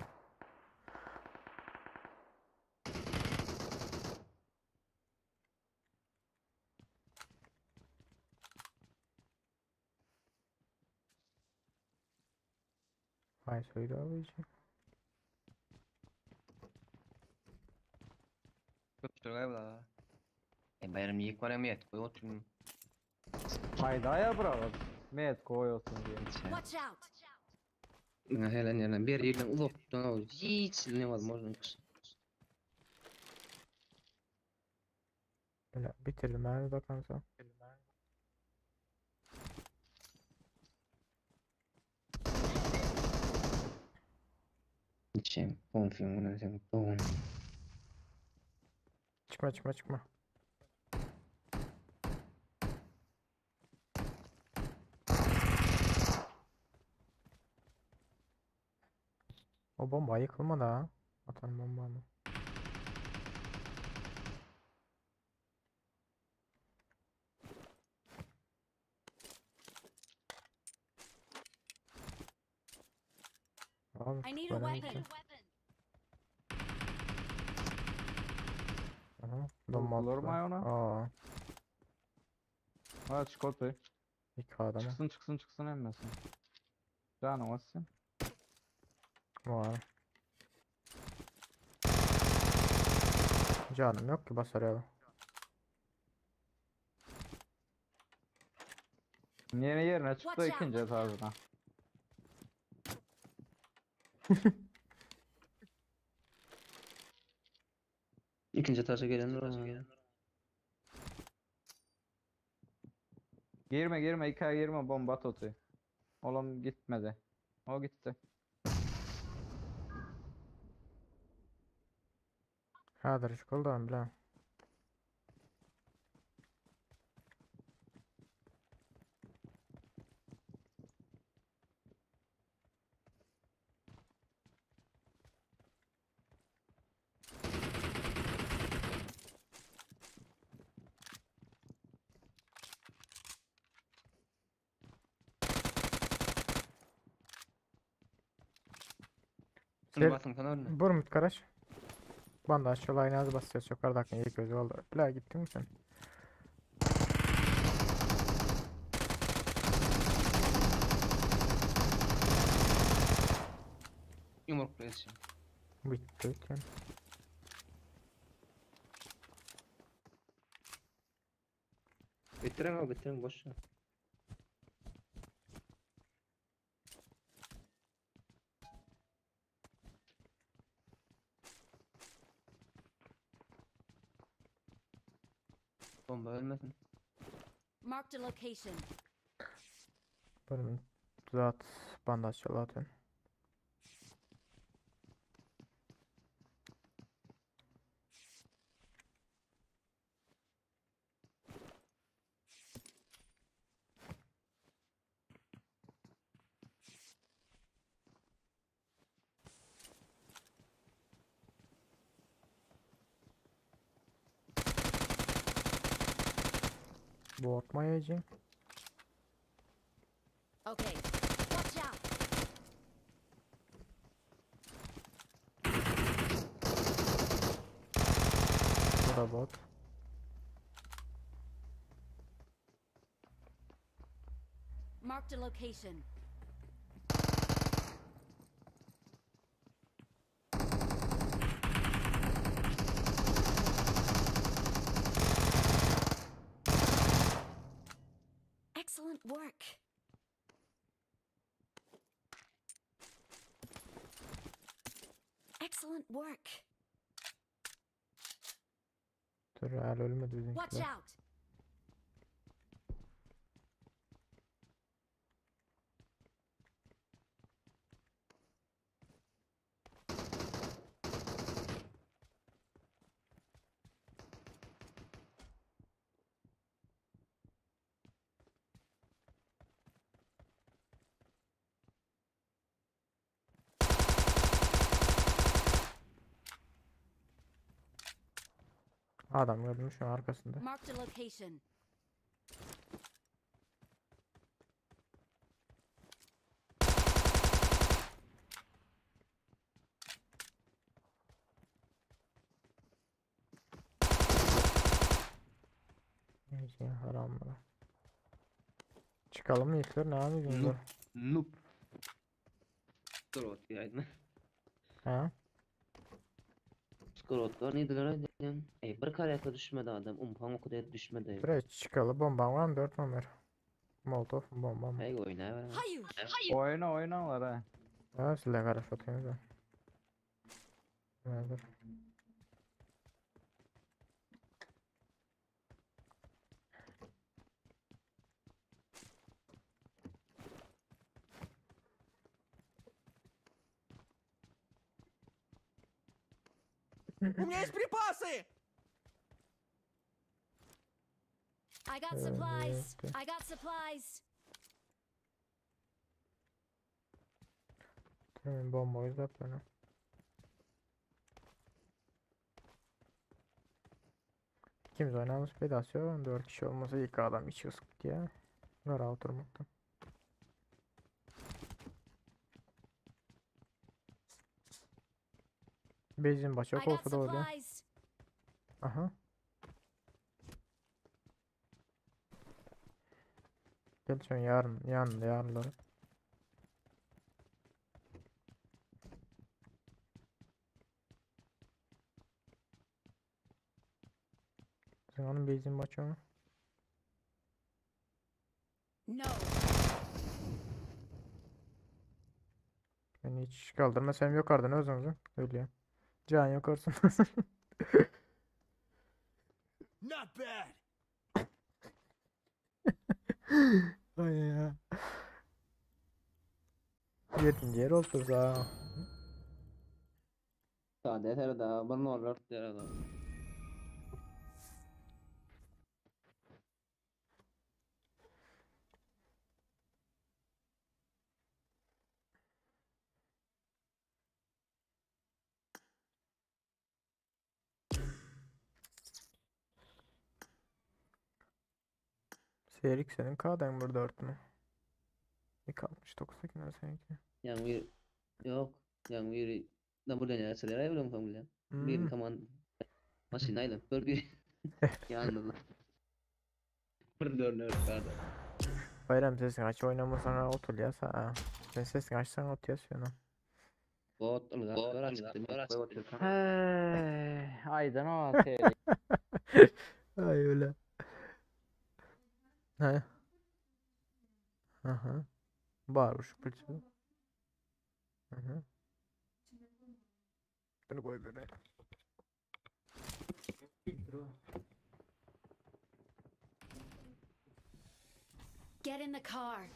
Haýsy öýde abi içi? Köpçülük galiba. E bayram yiyip var ya koy oturun. Hayda ya bravo. Met koyuyorsun diye. Watch out! Ne hele ne bir yerden uzaktan al. Hiç ne var можно. Böyle bitirdim ben de kanka. Hiç konfiyum ona sen doğum. Çıkma çıkma çıkma. O bomba yıkılmadı ha. Atan bomba mı? Abi I need a bana weapon. gitti. Aha, bomba Vurdular mı attılar. ona? Aa, Ha çık otur. iki adamı Çıksın çıksın çıksın emmesin. Canım olsun. var. Canım yok ki basar ya. Yeni yerine çıktı Watch out. ikinci etajına. İkinci etaja gelenler var. Girme girme iki ay girme bomba at otu. Oğlum gitmedi. O gitti. Häzir çıkıldı bilen. Şunu Ser- basın sana önüne. Burmut karaş. Bandaj şolay naz basıyor yukarıdaki ilk gözü oldu. Bila gittin mi sen? Yumruk yetişim. Bitti ötken. Bitirin abi bitirin boş ver. Bomba ölmesin. Marked a location. Burmut zat bandaj şolay atın. Bu atmayacağım. Okay. Watch out! Bu da bot. Marked a location. Excellent work. Dur hali ölmedi Watch bizimkiler. out. Adam gördüm şu an arkasında. Marked a location. Neyse haramlara. Çıkalım mı yiğitler ne yapıyorsunuz? Noob. Noob. Skrot ýaýdym. Ha? Skrotlar neydiler aýdýan? Ey bir karyaka düşmedi adam. Umpan okudy düşmedi. Buraya çıkalı bombam var mı? 4 numara. Molotov bombam. Hey oýnaýber. Hayu. Oyna oynalar ha. Ha silah karşı atıyorsunuz ha. Dur. У меня есть припасы! I got supplies. Evet. I got supplies. Tamam bomba izlep beni. İkimiz oynamamız pedasyon 4 kişi olmasa ilk adam içi ısık diye. Gara oturmakta. Bezin I başak got olsa da oluyor. supplies. Aha. Gel şu yarın yarın yarınları. Sen onun bezin başa mı? No. Beni hiç kaldırma sen yok ardın özümüzü. Öyle. Can yok olsun. Not bad! Ay ya. Yedinci yer oldu za. Sade her da bir nol dört ýere da. Serik senin K'dan burada 4 mü? 2.69 sekiz seninki. Ýa bir ýok. Ýa bir da buradan ýa çyrar aýbylym bilen. Bir Hmm. kaman maşyn aýlap bir bir ýandylar. Bir dört dört karda. Bayram sesin aç oynamasan otur ya sa. Sen sesini açsan oturuyorsun. Bot ylgap açykdy. Hey, aydın o seri. Ay öyle. He. Aha. Barış pulsu. Hı. Bunu koy böyle. Get in the car.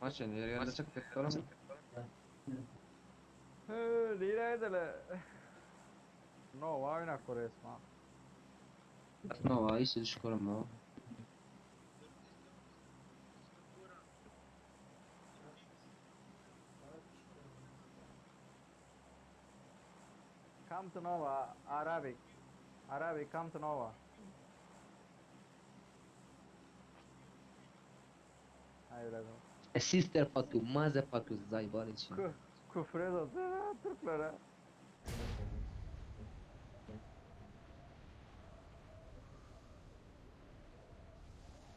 Maşyn ýere ýerde çykyp oğlum. Hı, Liraydılar. Nova oynak resmen. Nova işi düşkürüm o. Kam Come to Nova, Arabic. Arabic, come to Nova. Hayır adam. Sister fuck you, mother fuck you, zaybar için. Kü küfür ediyor Türklere.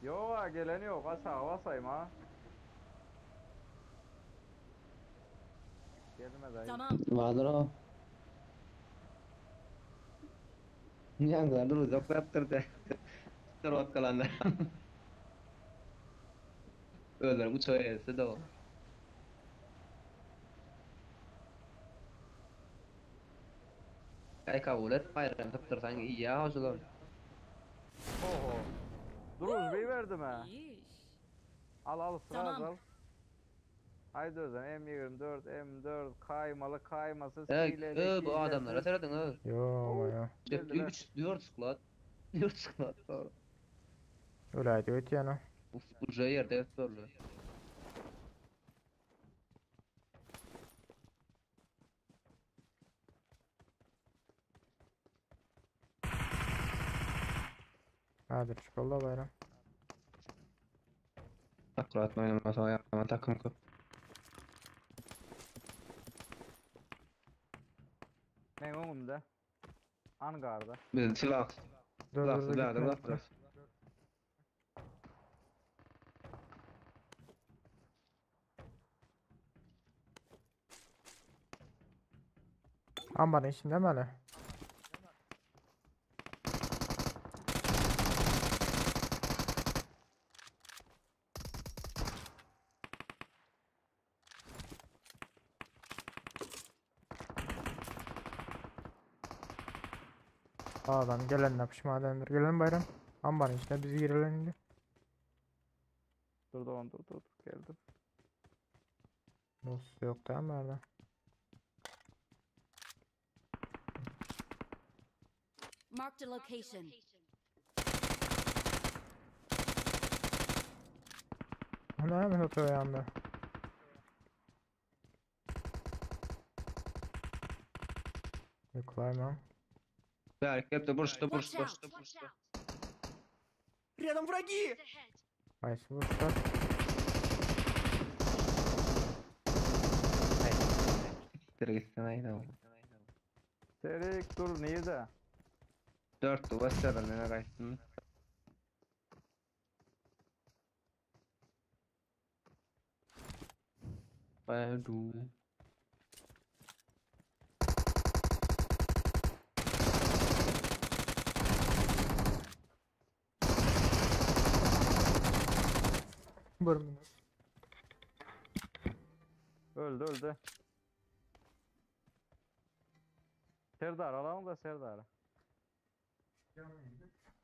Yo gelen yok aşağı basayım ha. Gelmez ayı. Tamam. Vardır o. Yanlar uzak yaptırdı. Dur kalanlar. Özlerim uçağı etse de o. Ay kabul et bayram tuttursan iyi ya hocalar. Oho. Dur bir verdim ha. İyi iş. Al al sıra Tamam. al. Haydi o zaman M24 M4 kaymalı kaymasız Evet, hileli, e, bu adamlara hilesiz. seyredin ha. Yo yo. Geldiler. 3 4 squad. 4 squad. Doğru. Öyle ötýän. Uf, bu yerde evet doğru. Hadi çikolata bayram. Akkurat oynamasa ayağıma takım köp. Ne umumda? Angarda. Biz silah Dur silah dur dur silah gitme silah gitme. Ambarın içinde mi hele? Adam gelen yapışmadandır. Gelen bayram. Ambarın içine bizi girelim indi. Dur dur dur dur geldim. Nasıl yok da ambarda. Marked a location. Bu ne hemen oturuyor yanında. Yuklayma. Berk hep de burçta Watch burçta. out. Рядом враги! Qaysi burçlar? Siktir gitsin haydi oğlum. Serik dur niye de? 4 duvar sever ne kaçtın? Bayağı du. Bir minut. Öldü öldü. Serdar alalım da Serdar.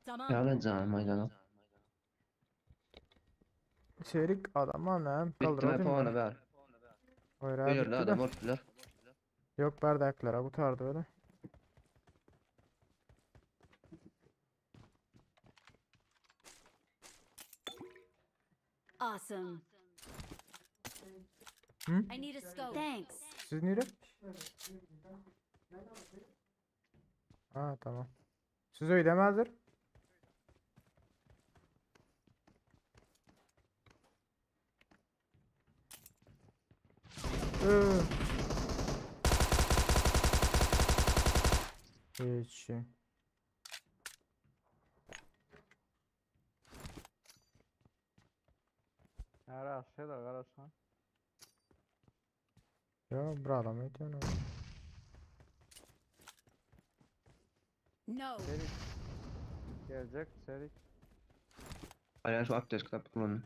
Tamam. Ya lan canım aydan. Serik adamı ne? Bitti mi Kaldıralım puanı ver. Oyra Görüyor bitti adam de. ortalar. Yok bardaklara kurtardı öyle. Awesome. Hı? I need a scope. Thanks. Siz nere? Ha tamam. Siz öyle mi hazır? Hiç. Ara Serdar karasın. Ya bir adam ötüyor. No. Serik. Gelecek Serik. Aynen şu abdest kitap kullanın.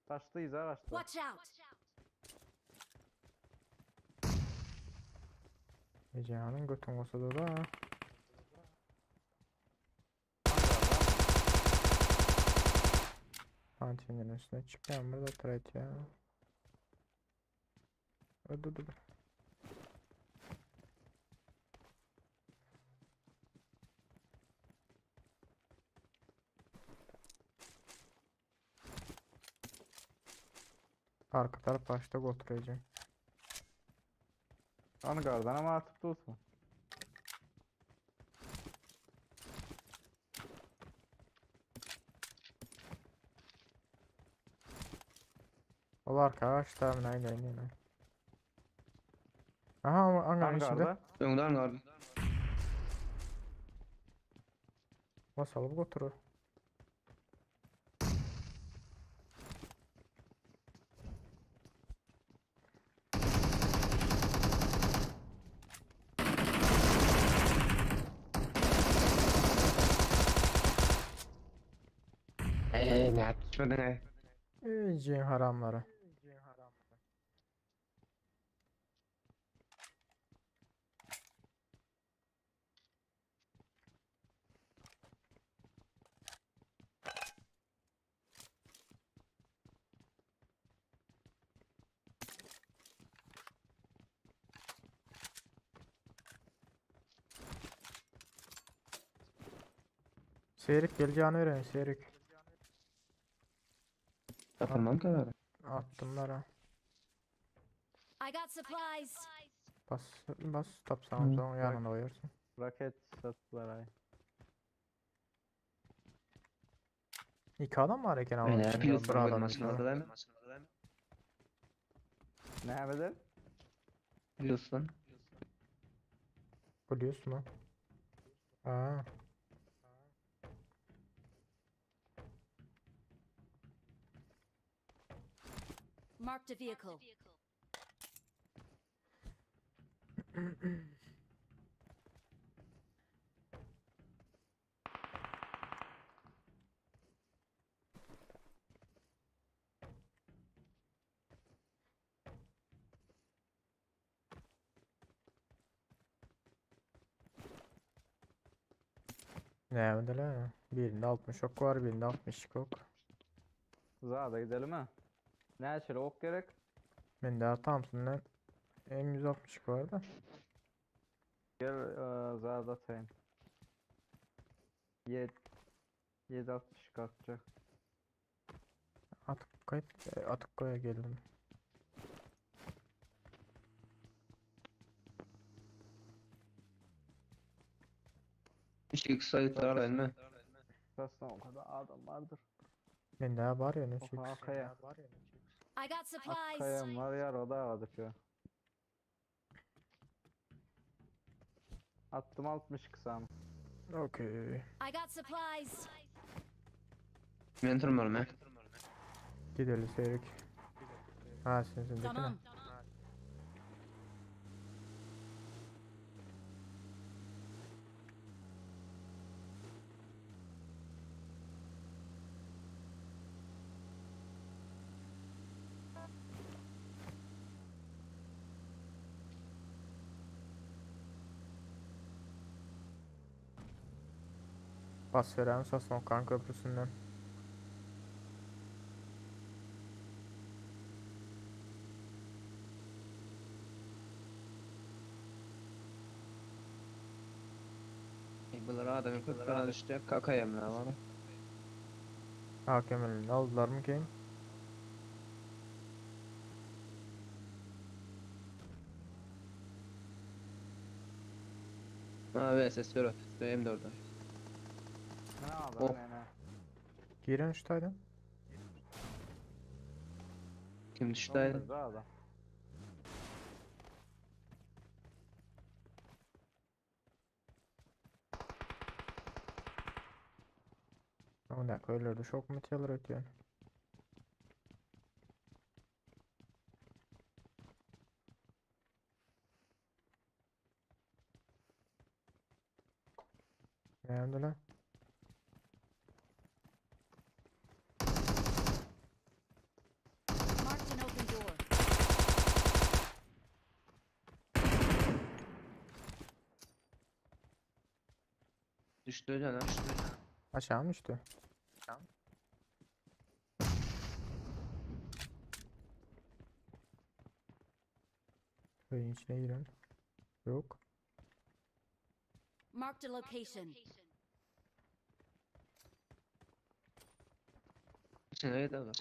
Taşlıyız araçta. Watch out. Ecehanın götün olsa da da. Pantheon'un üstüne çıkıyorum burada trade ya. Dur dur dur. Arka taraf başta oturacağım. Angardan ama atyp dursun. Ol arka açtı abi aynen aynen. Aha ama hangarın içinde. Angarda. Öňde hangarda. Basalım götürür. Eee ne düşmedin ey. Ey cin haramları. Seyrek geleceğini öğren Seyrek. Tapylmam ki abi. Attımlar ha. I got supplies. Bas bas tapsam Hı. sonra yanına koyarsın. Raket sattılar ay. İki adam var eken ama Öyle içinde pilot bir adam koymasın içinde. orada değil mi? Ne yapalım? Biliyorsun. Biliyorsun ha. Aa. Marked a vehicle. Ne yaptılar? Birinde 60 ok var, birinde 62 ok. Zada gidelim ha. Ne şöyle ok gerek? Ben daha Thompson'dan M162 var da. Gel e, zada atayım. 7 7.60 kalkacak. Atıp kayıt, atıp koya geldim. Üç x sayılar mi? Aslında o kadar adam vardır. Ben daha var ya ne Oha çek. Akaya. I got supplies. Akkaya'm var ya o da vardır ya. Attım 60 kısa. Okey. I got supplies. Men turmalım he. Gidelim Seyrek. Ha sensin Tamam. ne? Bas veren Sasnokan Köprüsü'nden. Ey, Bular adamın köprüne düştü. Kakayam ne var? Hakem elini aldılar mı ki? Ha VSS 4. M4'e. Ne aldın Oh. ne ne? Giren şu taydan. Kim düştü aynen? Zada. O dakika öylerde şok mu atıyorlar ötüyor. Ne yaptı lan? Marked an open door. Düştü canım. Aşağı mı düştü? Köyün içine giren. Yok. Marked a location. İçine girdi adam.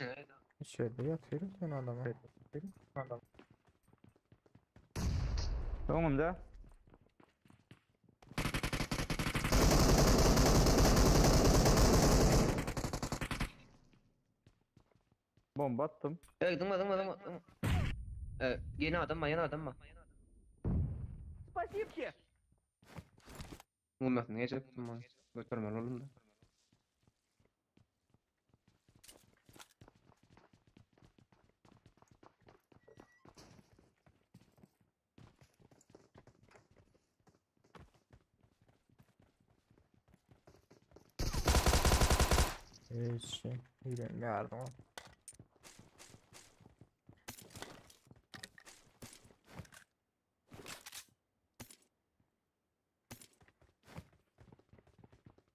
İçeride yatıyoruz yani adama. Adam. Öňümde. Bomba attım. Ey dыңma dыңma dыңma. dыңma. Ey yeni adam var yeni adam var. Спасибо. Vurmasın geçecektim ben. Götürme oğlum da. Hiç şey. Yardım.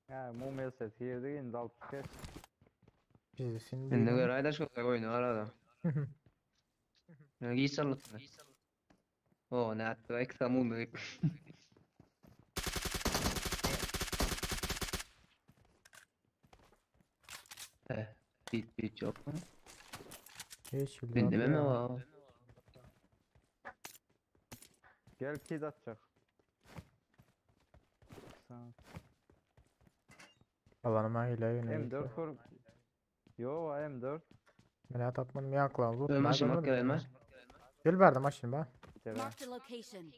Ya mumya set girdi indi 65. Bizisin Şimdi göre aydaş olacak oyunu arada. Ya giy sallatma. O ne attı? Ekstra mumya. Eh, hiç hiç yok mu? Hiç Bindi mi var? Gel kid atacak. Sen- Alanıma hile yine. M4 kur. Yo M4. Men tapmadım yakla. Loot. Maşın bak gelmez. Gel verdim maşın ba. Bir kere. Marked a location.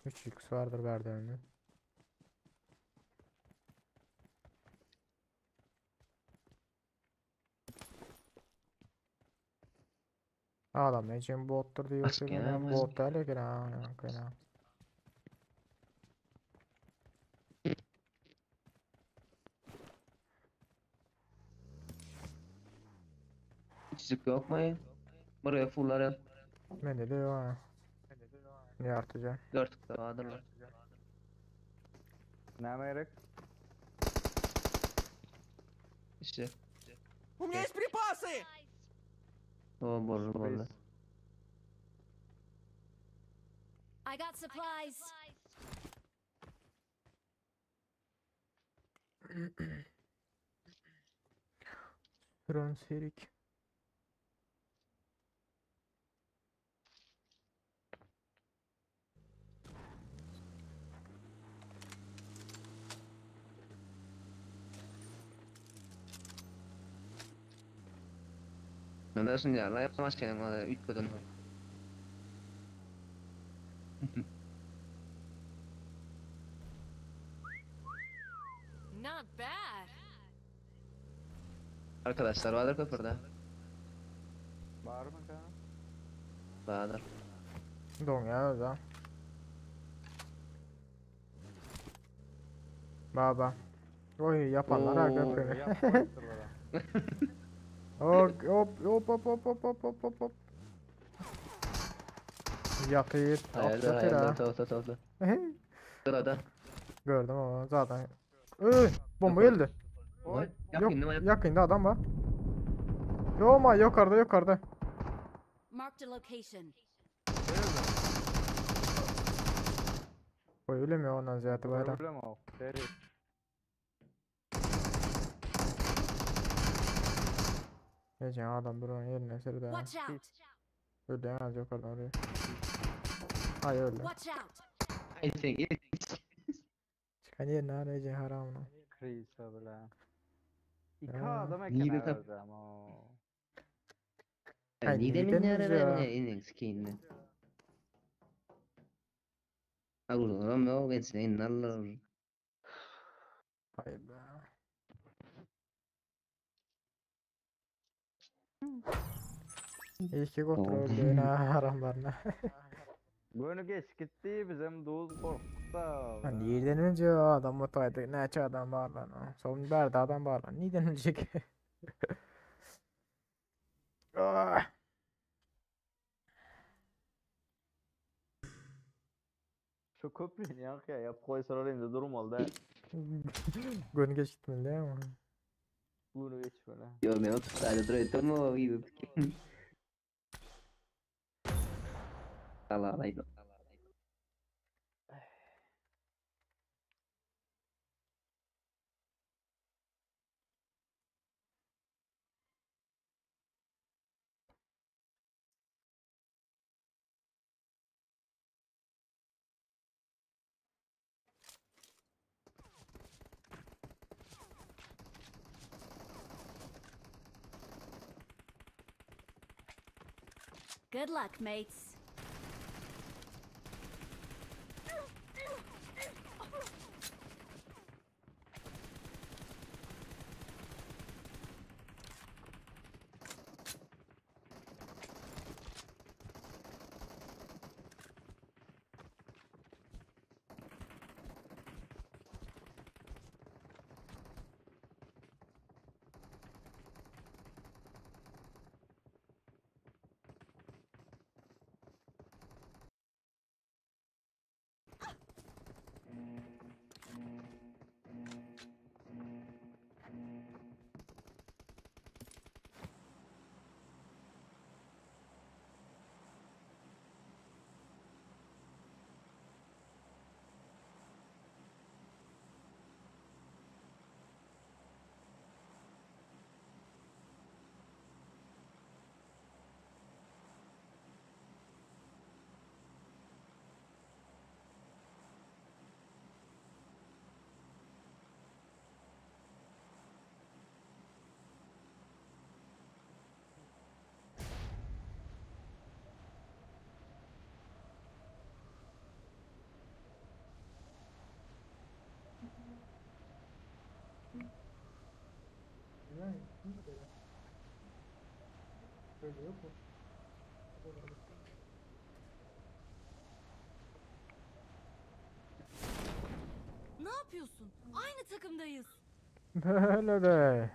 Üç x vardır verdi önü. Adam ne için bottur diyor. Başka ki ne var? Bot değil ki ha. Kena. Çizik yok mu? Buraya fulları Men de diyor ha. Ne artacak? dört vardır. Ne gerek? İşte У меня есть припасы! o boru boru. Biz I got supplies. Drone serik. Ne dersin ya? La yapamaz ki yani. Üç kadın. Not bad. Arkadaşlar vardır köprüde. var mı kana? Vardır. Don ya da. Baba. Oy yapanlar ha Oo. köprünü. Yap koyturlara. Hop hop hop hop hop hop hop hop hop hop. Yatır, Hayırdır atlatır ha. hayırdır. Tavta tavta. Sırada. Gördüm ama zaten. Iy, bomba Yok. geldi. Oy. Yok, Yakın değil mi? yakında adam var. Yok ama yukarıda yukarıda. Marked a location. Oy ölemiyor ondan ziyade bayram. Problem o. Seri. Neyse adam buranın yerine serdi ha. Watch out. Öldü yukarıdan oraya. Ay öldü. Watch out. I think it. Çıkan yerine arayacağım haramına. Krisa bile. İki Ha. adam Niye eken de tap- herhalde ama. Ay, Nide neden mi nerede ya? ne inin skinni. Allora, no, che sei allora. Hay be. İyi ki kontrol yine haramlarına. Bunu geç gitti bizim duz korktu. Lan yerden önce o adam mutaydı. Ne adam var lan o. Son berdi adam var lan. Neden ölecek? Ah. Şu köprünü yak ya yap koysalar indi durum oldu. ha. Gün geçti değil mi? Bunu geç böyle. Io mi ho stato dritto, mo io. Allah Allah. Good luck, mates. Ne yapıyorsun? Aynı takımdayız. Böyle de.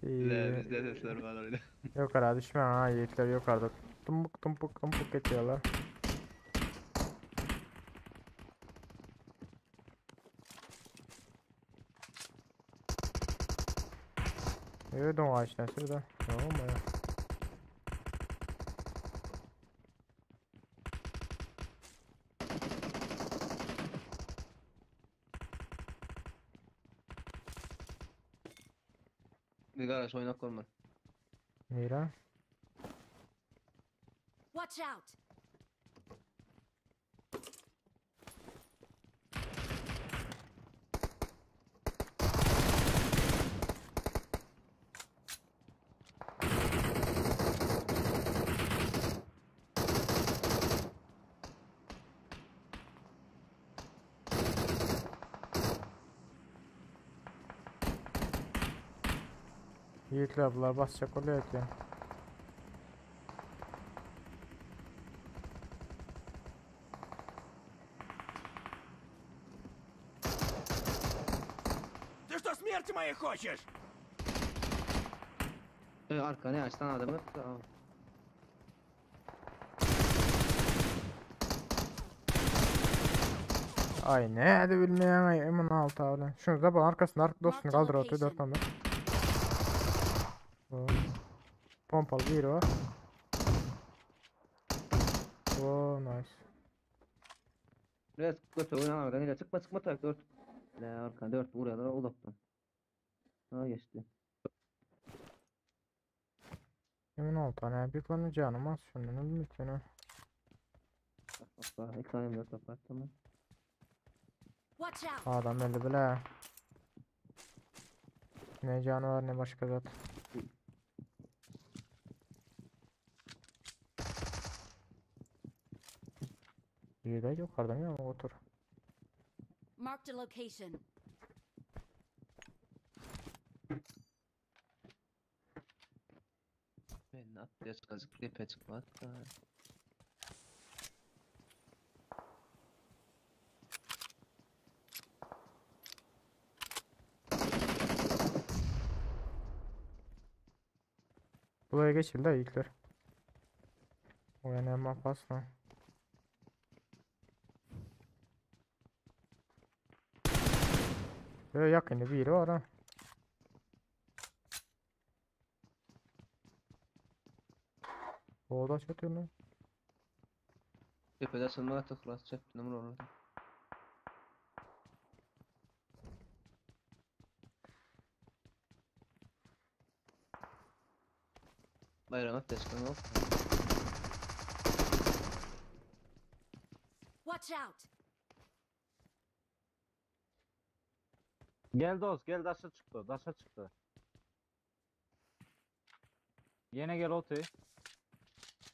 Le Bir bizde sesler var öyle. Yok ara düşme ha yiğitler yok arada. Tumbuk tumbuk tumbuk geçiyorlar. Evet o ağaçtan şurada. Tamam mı ya? Bir garaj oynak olma. Mira. Watch out. Yiğitler bunlar basacak oluyor ki. Ты что, смерти моей хочешь? E, arkana açtan adamı. Tamam. Ay ne hadi bilmeyen ay M16 abi. Şunu da bana arkasında ark dostunu Marked kaldır atıyor 4 location. tane. Oo. Pompalı bir var. Oo nice. Biraz kötü oynan ile çıkma çıkma tak 4. Le arka 4 vuruyorlar uzaktan. Ha geçti. M16 tane bir konu canım az şundan ölmüşsün. Bak bak iki tane 4 kapat tamam. Watch out. Adam öldü bile. Ne canı var ne başka zat. Bir de yukarıdan ya otur. Marked a location. Ben ne yaptı çıkacak tepe çıkma. Buraya geçildi yiğitler. O yani hemen basma. Böyle yakında bir yeri var ha. O da çatıyor lan. Tepede açılma artık rast çekti numara olur. Bayram at çıkan yok. Watch out. Gel dost gel daşa çıktı daşa çıktı. Ýene gel oty.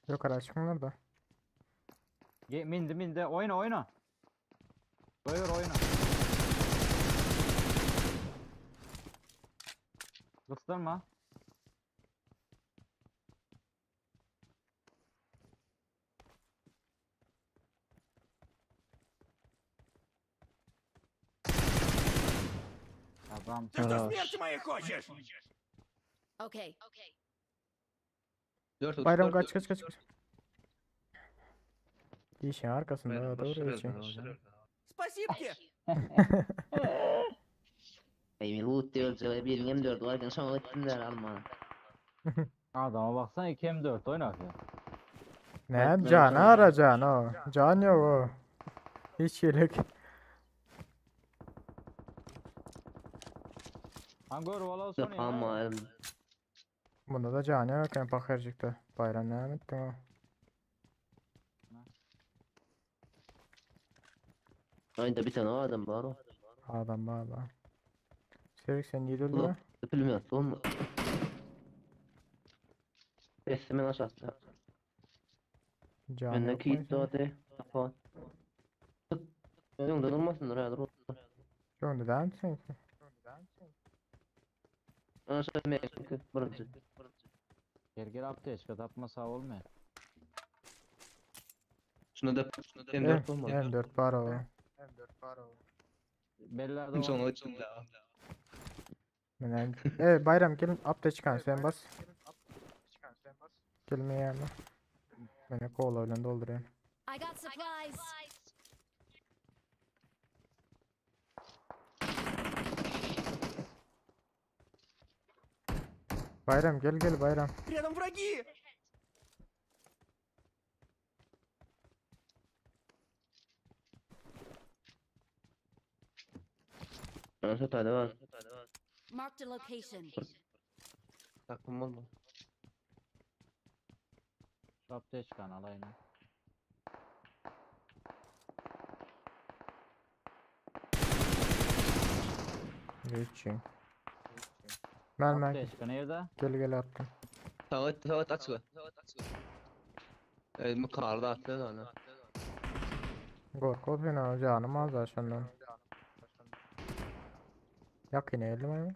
Ýokara çykyňlar da. Ge mindi mindi oýna oýna. Goýber oýna. Gysdyrma. Adam. Ты что, смерти моей хочешь? Okay. 4 Bayram kaç kaç kaç. kaç. Işin arkasında Bayram doğru başarılı için. hocam. Спасибо. Ey loot diyor, bir M4 varken sonra gittiler alma. Adama baksana 2 M4 oynar ya. Ne Evet, canı evet. ara canı o. Can yok o. Hiç gerek. Han gör valla son ya. Ama Bunda da canı yok yani bakırcıkta. Bayram ne ettin o. Ayda bir tane adam var o. Adam baba. Sevik sen niye öldün Ulan. ha? Bilmiyorum oğlum. Beslemen aşağıda. Canı yok Öndeki mu gitti senin? hadi. Kapat. Önünde durmasın oraya dur. Şu anda devam etsin. Aşağı menki birinci. Gel gel apteçka tapma sağ olmuyor. Şuna da M4 olmadı. M4 var o. Bellerde var. Sonra gittim daha. Men e Bayram gelin apte çıkan sen bas. Gelmeye yani. Beni kola bilen doldurayım. I got supplies. Bayram gel gel Bayram. Рядом враги! Aşağı tane var. Marked a location. Takım olmadı. Şu apteçkanı alayım. Geçeyim. Ben ben Apteçka nerede? gel gel attım. Sağ et, sağ et aç be. Evet, bu karda attı da ana. Gorkut beni canım az da şundan. Yak yine eldim ayım.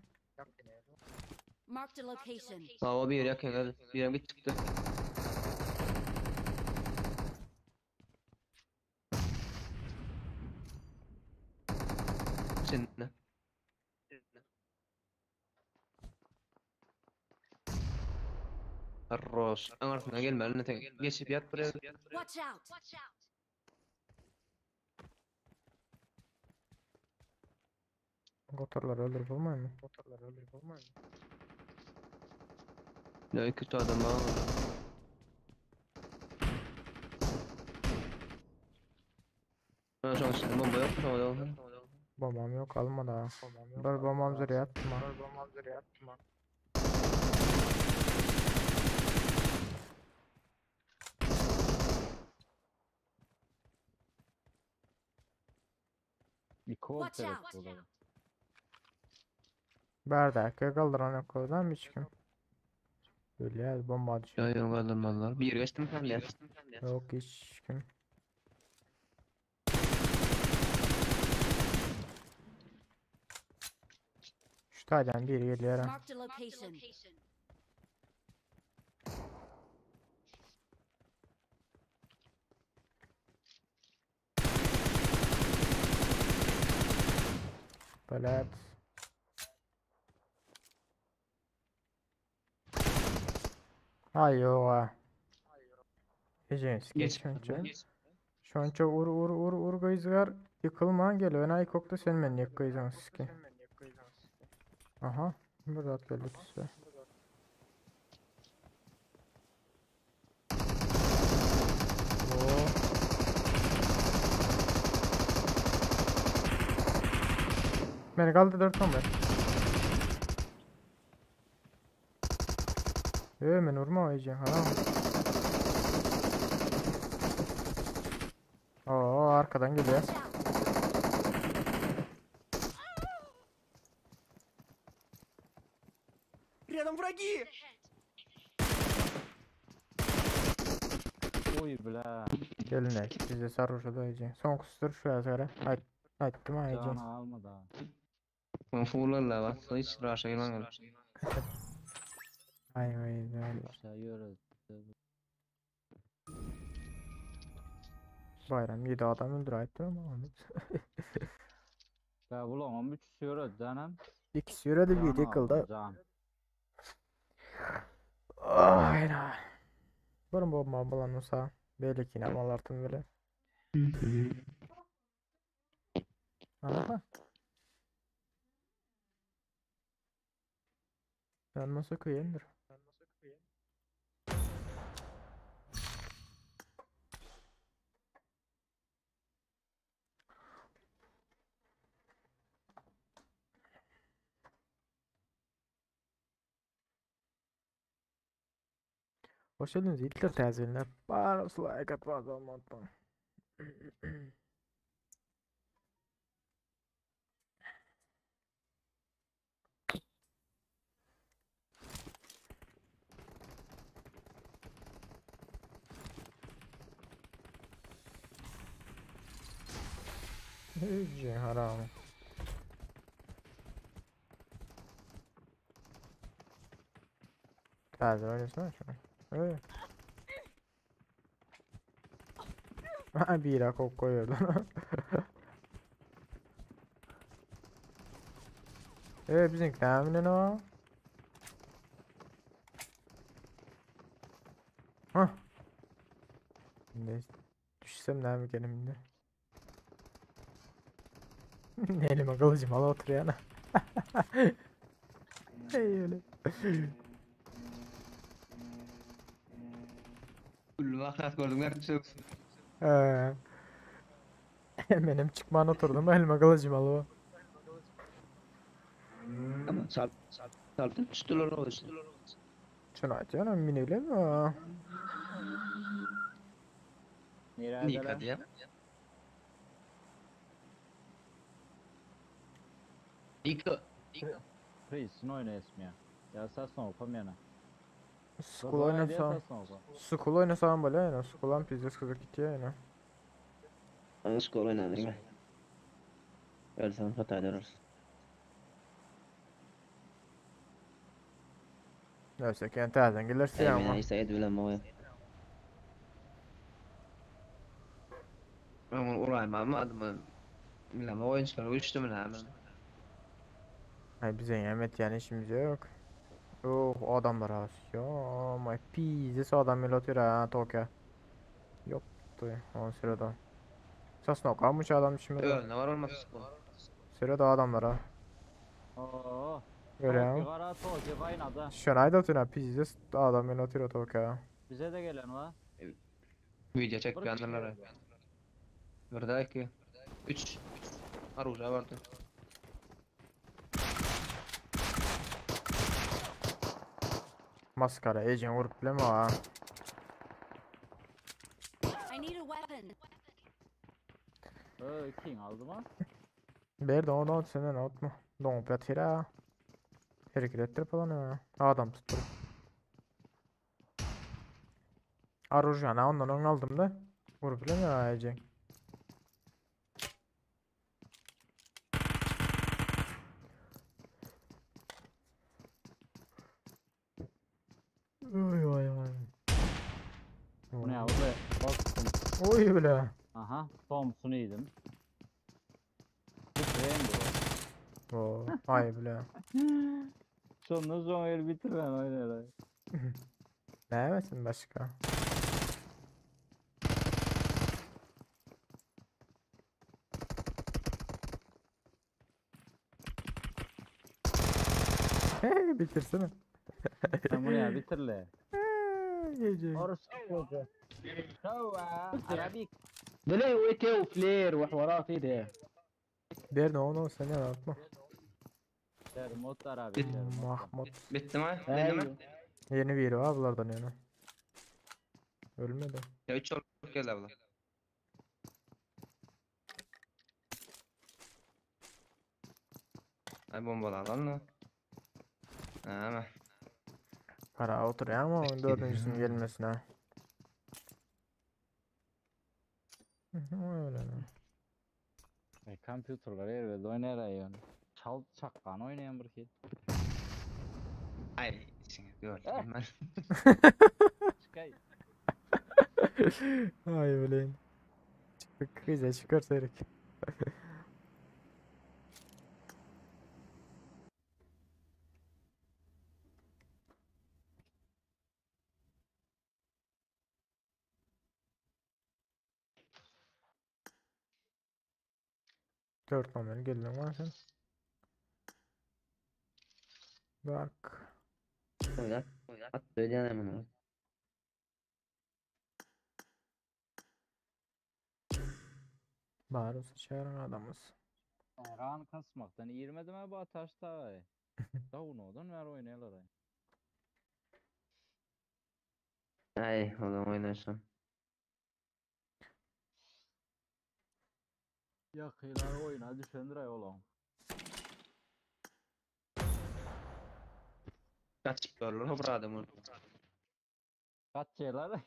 Marked a location. Hava bir yere yakın hadi. Bir yere git çıktı. Şimdi. Arroz. Anasına gelme lan tek. Geçip yat buraya. Watch out. Gotorlar öldürüp olmuyor mu? Gotorlar öldürüp olmuyor mu? Ya iki üç adam var. Ben şu an şimdi bomba yok. Tamam yok. Bombam yok alma da. Bir bombam zırh atma. Bir bombam zırh atma. Bir kol Watch out. terörü olalım. Berdaki kaldıran yok oradan bir çıkın. Öyle ya bomba düşüyor. Ya yok kaldırmadılar. Bir geçtim sen ya. Yok hiç kim. Şu taydan biri geliyor ha. Marked a location. Belet. Ay yoğa. Ejenski Geç. şonça. Şonça ur ur ur ur gıyzgar yıkılman gel öne ay koktu sen men yık gıyzan siski. Aha burada at geldi tüsü. Oo. Beni kaldı 4 11. Ee, men urma o haram. Oo arkadan geliyor. Watch out. Рядом враги! Geline bize sarhoşa doýujy. Soňkusydyr şu ýazgara. Aýt, aýtdym aýjy. Jany almady ha. Ben full bak. Hiç raşa girmem. Aý aý aý. Aşağı ýöredi. Bayram 7 adam öldür aýtdym ama onu. Ya bulan 13 ýöredi canım. İkisi ýöredi Can bir aldy, yıkıldı. Can. Ay ay. Burun bomba bulan olsa belki ne malartım böyle. Aha. Yanmasa kıyındır. Hoş geldiniz Hitler təzilinə. Barız like atmadı unutmayın. Ey haram. Täze oynasana şunu. Evet. Bir kok koyuyordu. Evet bizimki tahminen o. Hah. Şimdi düşsem ne mi gelimde? Elime kılıcım al otur yana. Ey öyle. Ullu ahiret gördüm. Gerçi söksün. Ee, benim çıkman oturdum elime kılıcım al o. Ama çarp çarptın tuttular o işte. Şunu açıyorum minöyle mi? Nerede Nika lan? diye. Nika. Prisin oyna esmiye. Ya sen okum yana. Skul oynasam. Skul oynasam böyle yani. Skulan pizdes kızık gitti yani. Ama skor oynanır mı? Ölsem hata edersin. Neyse ki täzen gelirse Ey ama. men ise edilen o. Ben bunu uğraymam adımı. Bilmem oyuncular güçlü mü hemen. Ay bize yemet yani işimiz yok. Oh adamlar az. Ya my pizdes adam el otur ha Tokyo. Yoktu on sırada. Sasna kalmış adam şimdi. Öl ne var olmaz bu. Sırada adamlar ha. Oo. Görüyor Tokyo musun? kara Tokyo kaynadı. Şunay da otur ha pizdes adam el otur Tokyo. Bize de gelen var. Video çek yanlarlara. Bir iki. Üç. Aruja vardı. Maskara Ecen vurup bileme ha. I need a weapon. Ö King aldı mı? Bir de onu senden atma. Don petira. Hareket ettirip falan ya. Adam tuttu. Arujana ondan onu aldım da. Vurup bileme ha Ecen. Oy oy oy. Bu ne ya? Bu da bastım. Oy bile. Aha. Thompson'u yedim. Bitireyim bu. Oo, ay bile. Sonuna son el bitirmem oynadı. Ne yemesin başka? Hey bitirsene. Sen bunu ya bitirle. Gece. Orası oldu. Arabik. Böyle ويتي وفلير وحوارات ايه ده Bir de onu sen atma. Termot Arabik. termot. Mahmut. Bitti mi? Bitti mi? ايوه Yeni biri var bunlardan yani. Ölmedi. Ya üç çok geldi abla. Ay bombalardan da. Ama. Para oturuyor ama onun dördüncüsünün gelmesine. Öyle. E, kompýuterler erbet oýnar aýon. Çal çakgan oýnaýan bir hil. Ay içine gördüm ben. Çykay. Ay bileyim. Çıktık bize şükür Serik. Dört numara gelin var sen. Bak. Oynat. At söyleyemem onu. Bari şehrin adamız. Ran kasmaktan irmedim ha bu ataş da. Davun ver oýnaýarlar. ay. Ay oğlum oynarsam. Ýakylar oýna düşendir ay oğlum. Kaçıp görürler o bir adamı. Kaçýarlar.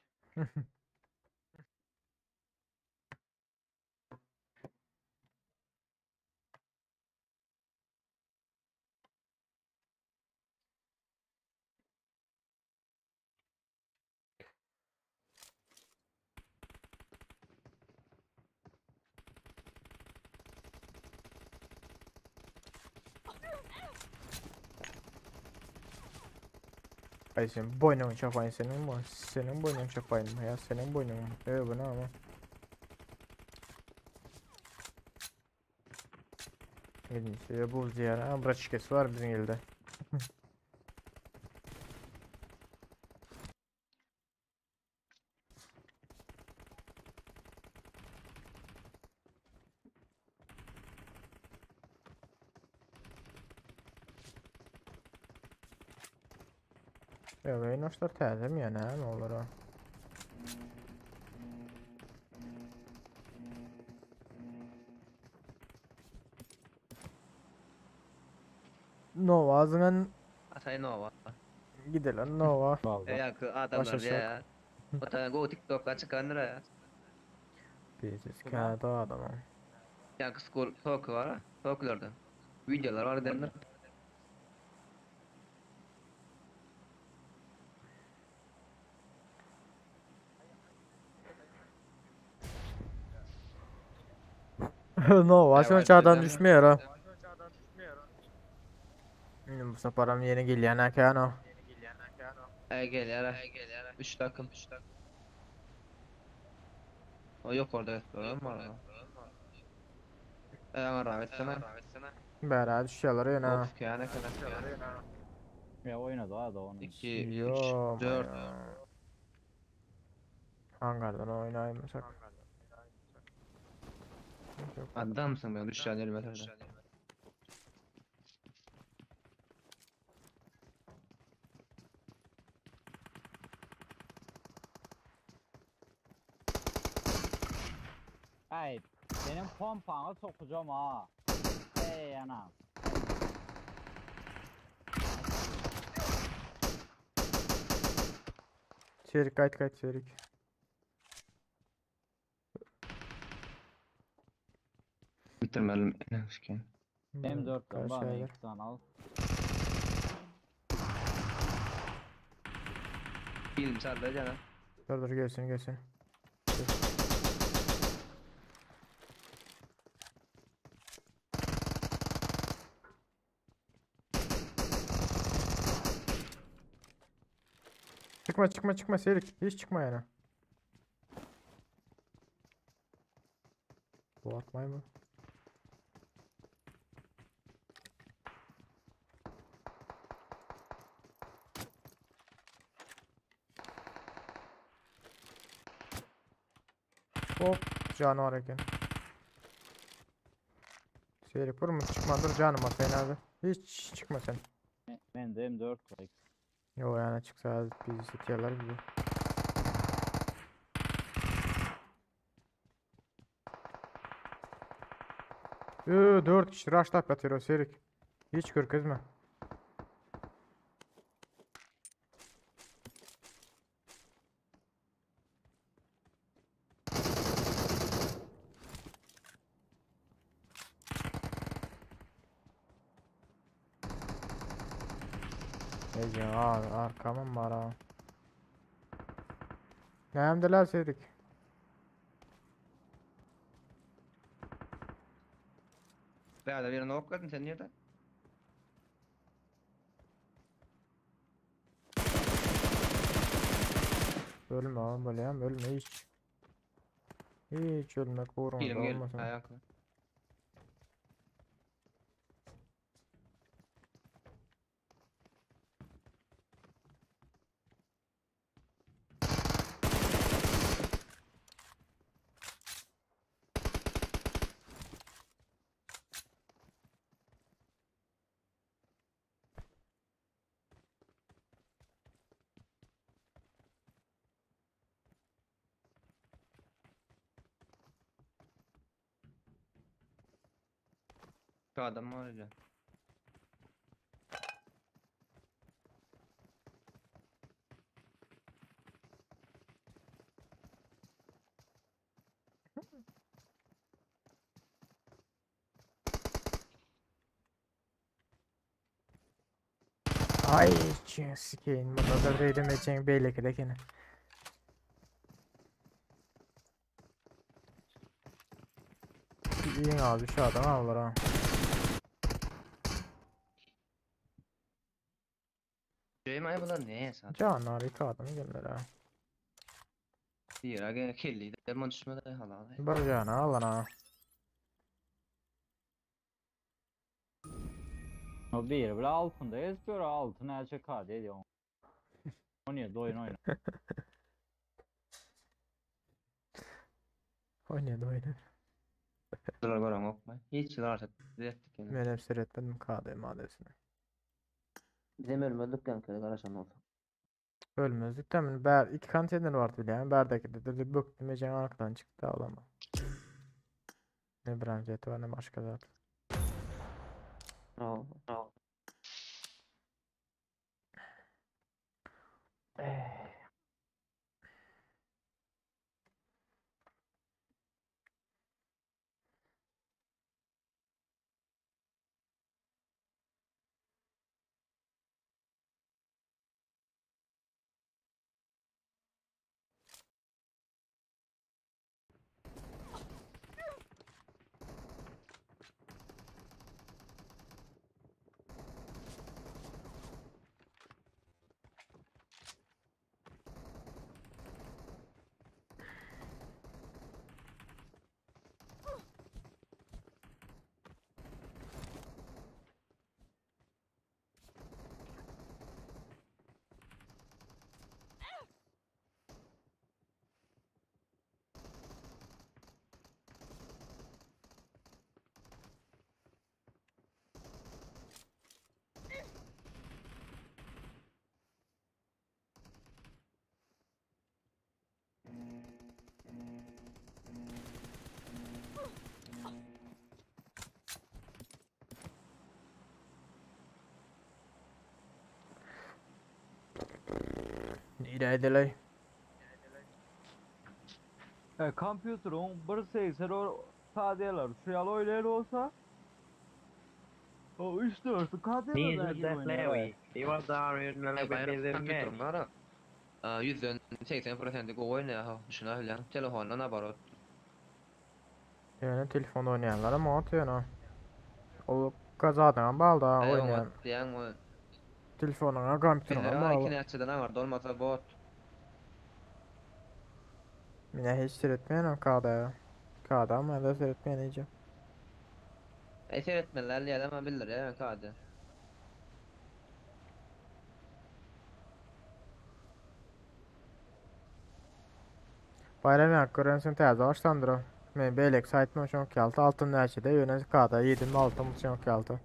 Ay senin boynunu çapayın senin mi? Senin boynunu çapayın mı ya? Senin boynunu mu? Evet bu ne ama? Gidin işte bu ziyara. Ha, braçkesi var bizim elde. Evet, noşlar täze mi yani ne olur o? Nova azından Atay Nova. gidelim Nova. Vallahi. Ya adamlar Başa ya. O tane go TikTok'a çıkanlar ya. Biziz kağıda adamım. Ya skor talk var ha. Talklarda. Videolar var denir. Nova Evet, şunçadan dedim. düşmüyor ha. Bu sefer yeni gelýän eken o. Ay gel yara. 3 takım. O yok orada. Doğru mu var? Ama rahmet sana. Bära düşýärler ýene. Of yani kadar. Ya oýnady ha da onu. 2 3 Yo. 4 Hangardan oýnaýmasak. Yok. Adamsın ben düşen elime tabii. Ay, senin pompana sokacağım ha. Ey ana. Serik kayıt kayıt serik. Bitirmedim. M4 Kaç bana şeyler. iki tane al. Bilim sardı canım. Dur dur gelsin gelsin. Çıkma çıkma çıkma Serik. Hiç çıkma yani. Bu atmayı mı? Hop canavar eken. Serik vurma çıkma dur canım sen abi. Hiç çıkma sen. Ben de M4 var. Yo yani çıksa bizi sitiyorlar bizi. Yoo, 4 kişi rush tap atıyor Serik. Hiç korkuzma. Ece arkamam bar ha. Nämedeler Sedik? Bäde birini okladın sen nerede? Ölme oğlum bolýam ölme hiç. Hiç ölmek uğrunda Gelim gel. olmasın. Ayakla. Şu adam var ya. Ay sikeyim bunda da dedim eceğin beyleki de kene. İyi abi şu adam alır ha. Ceyma bunlar ne sen? Can harika adam gelir ha. Bir aga kelli derman düşmedi hala. Bir can alın ha. O bir bile altında ezber altın her KD diyor. 17 oyun oyna. Oynadı oynadı. Dur gören okma. Hiç yıl artık ettik yine. Ben hep seyretmedim KD madesini. Bizim ölmedik kanka karışan olsa. Ölmezdik temin ber iki konteyner vardı bile yani berdeki de dedi böktüm eceğin arkadan çıktı ağlama. Ne branjeti var ne başka zaten. Oo. Oo. İleride E, computer'ın 1.80 o KD'ler şu yalı oynayan olsa o 3 4 KD'ler belki oynar. Bayram kompýuterim var. Yüzden 80% gowy oýnaýar ha. Düşünä bilen. Telefondan abarot. Yani telefon oynayanlar ama atıyor ha. O kazadan bağlı da oynayan. Diýen o. Telefonuna kompýuterine Iki bağlı. näçeden aňarda olmasa bot. Yine hiç seyretmeyen KD. KD ama da seyretmeyen iyice. E seyretmeler diýen ama bildir ya KD. Bayram yak görünsün täze başlandyr. Men beýlek saýtma şoň 6 altın näçede ýöne KD 7 mi 6 mı şoň 6.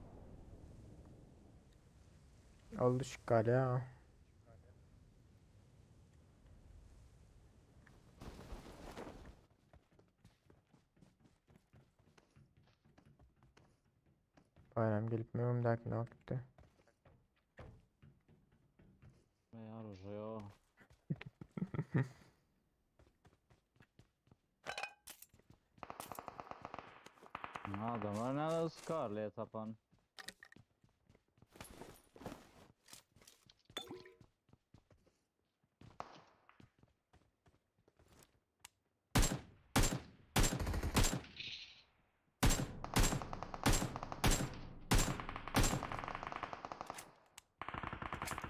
Oldu şıkkal ya. Bayram gelip möhümdäki ne gitdi. Ya ya. Adamlar ne Scarlet tapan.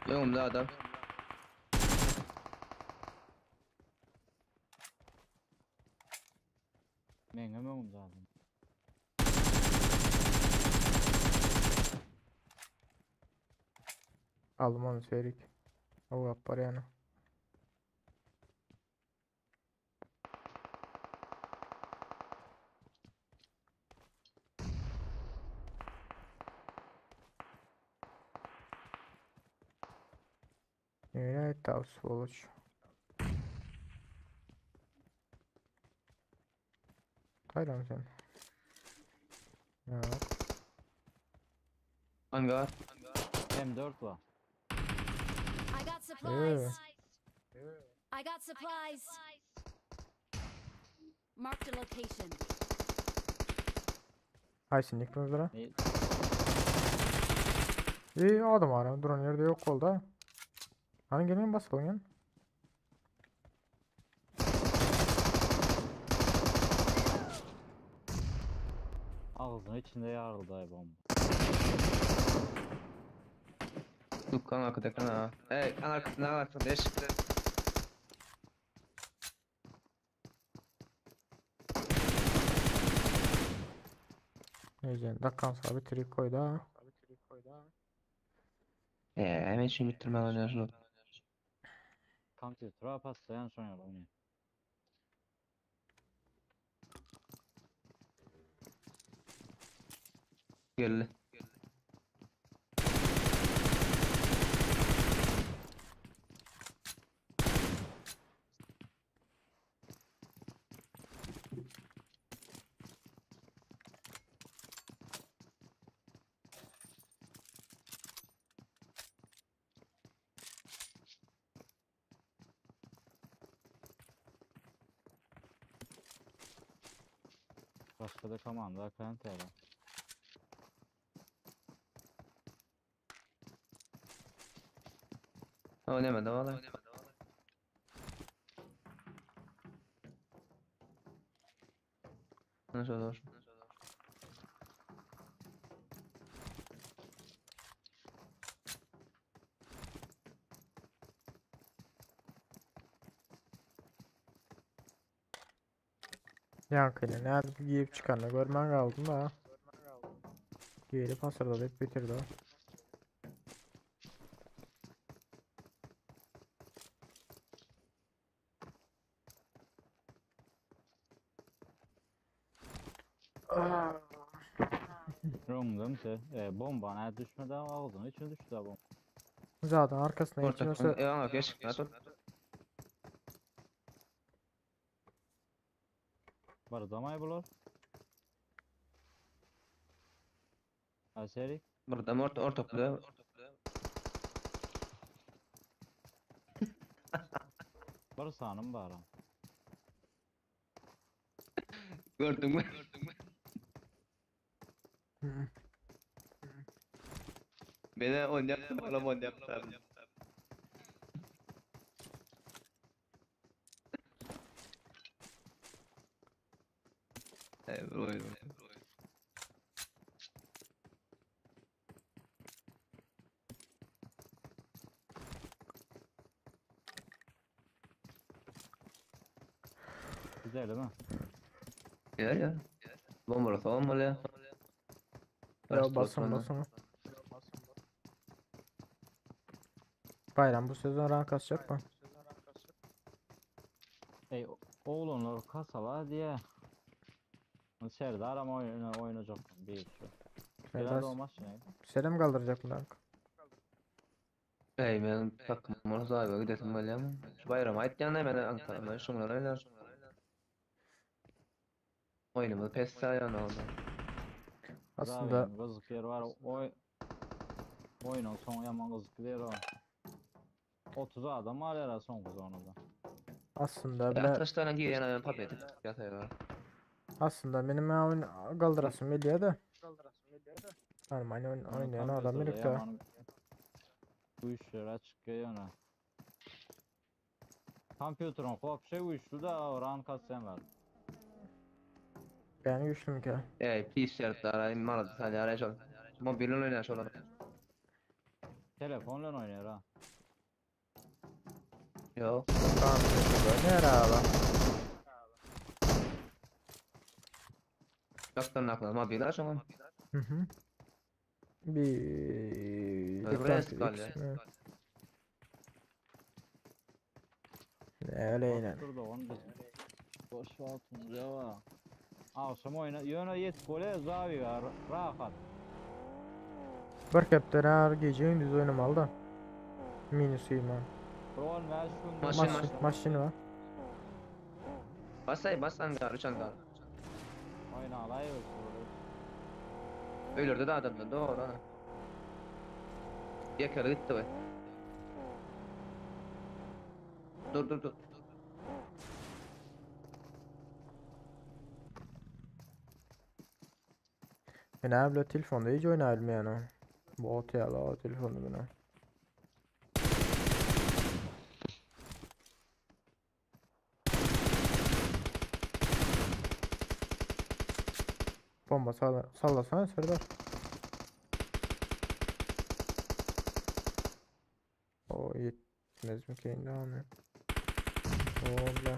Öňümde adam. Meň hem öňümde adam. Aldım onu Serik. O var yani. Ne там, сволочь. Hayran sen. Ya. Hangar. M4 var. I got supplies. I got supplies. Marked a location. Haysin yıktınız Ne? İyi adam var. Duran yerde yok oldu ha. Hani gelin basalım yani. Ağzının içinde yarıldı ay bomba. Dükkan arkada kan ha. Ey kan arkasında kan arkasında eşikte. Neyse dakkan sabit trik koydu ha. Eee hemen şimdi bitirme oynuyorsun. Kompýutere paslayan şoň ýaly oýnaýar. Geldi. Başka da komanda KNT var. Oynamadı valla. Nasıl olur? Yankıyla ne giyip çıkanı görmen kaldım da. Giyip hasırladık bitirdi o. Ah. Rungdum ki, e, bomba ne düşmedi ama ağzının içine düştü ha bomba. Zaten arkasına Orta geçiyorsa Ey anlar eşikte tut. Var zamay bular. Ha seri. Burada orta orta Bir sanım var ha. Gördün mü? Hı. Beni on yaptı, bana on yaptı abi. Evet, oyun. Güzel değil mi? Ya ya. Bomba falan ya. Ya basın basın. Bayram bu sezon rank kasacak mı? Ey oğlunlar kasalar diye. Serdar ama oyun oynayacak bir şu. Serdar Biraz olmaz şimdi. Selam kaldıracak mı rank? Ey ben takım orası abi gidesim var ya. Şu bayram ait yanına ben Ankara ben şunlar oynar. Oyunumuz pes sayın oldu. Aslında Kızık yer var. Oy Oyunun son yaman kızık yer var. 30 adam var ya son kız onu da. aslında bile Kaç tane giyen ben pap edip yatıyor. aslında benim oyun kaldırasım geliyor da. Normal oyun oynayan adam yok da. Bu işler açık yana. Kompüterin kopşa güçlü de oran kasyan var. Yani güçlü mü ki? Ey pis şartlar ay maladı sadece arayış ol. Mobilin oynar şolar. Telefon bilen oýnaýar ha. Yok. Kompýuterde oýnaýar aga. Doktor nakla mobil açoň. Mhm. Bir Rest X galýar. mi? Öyle yine. Dur dogan biz. Boş wagtymyz ýok. Agşam oýna, ýöne ýetip bolýar Zawiga rahat. Bir hepde her gece gündüz oynamalı da. Minus iman. Bir 15 gün. Maşyn, Maşyn, maşyn. maşyn var. Basay bas angar uç angar. Oýna alaý Öylerde de adamlar doğru ana. Yekeli gitti be. Dur dur dur. Men ävla telefonda hiç oynayabilmeýän o. Bot ýaly o telefonu buna. Bomba salla sallasana Serdar. O yetmez mi ki indi onu? O bile.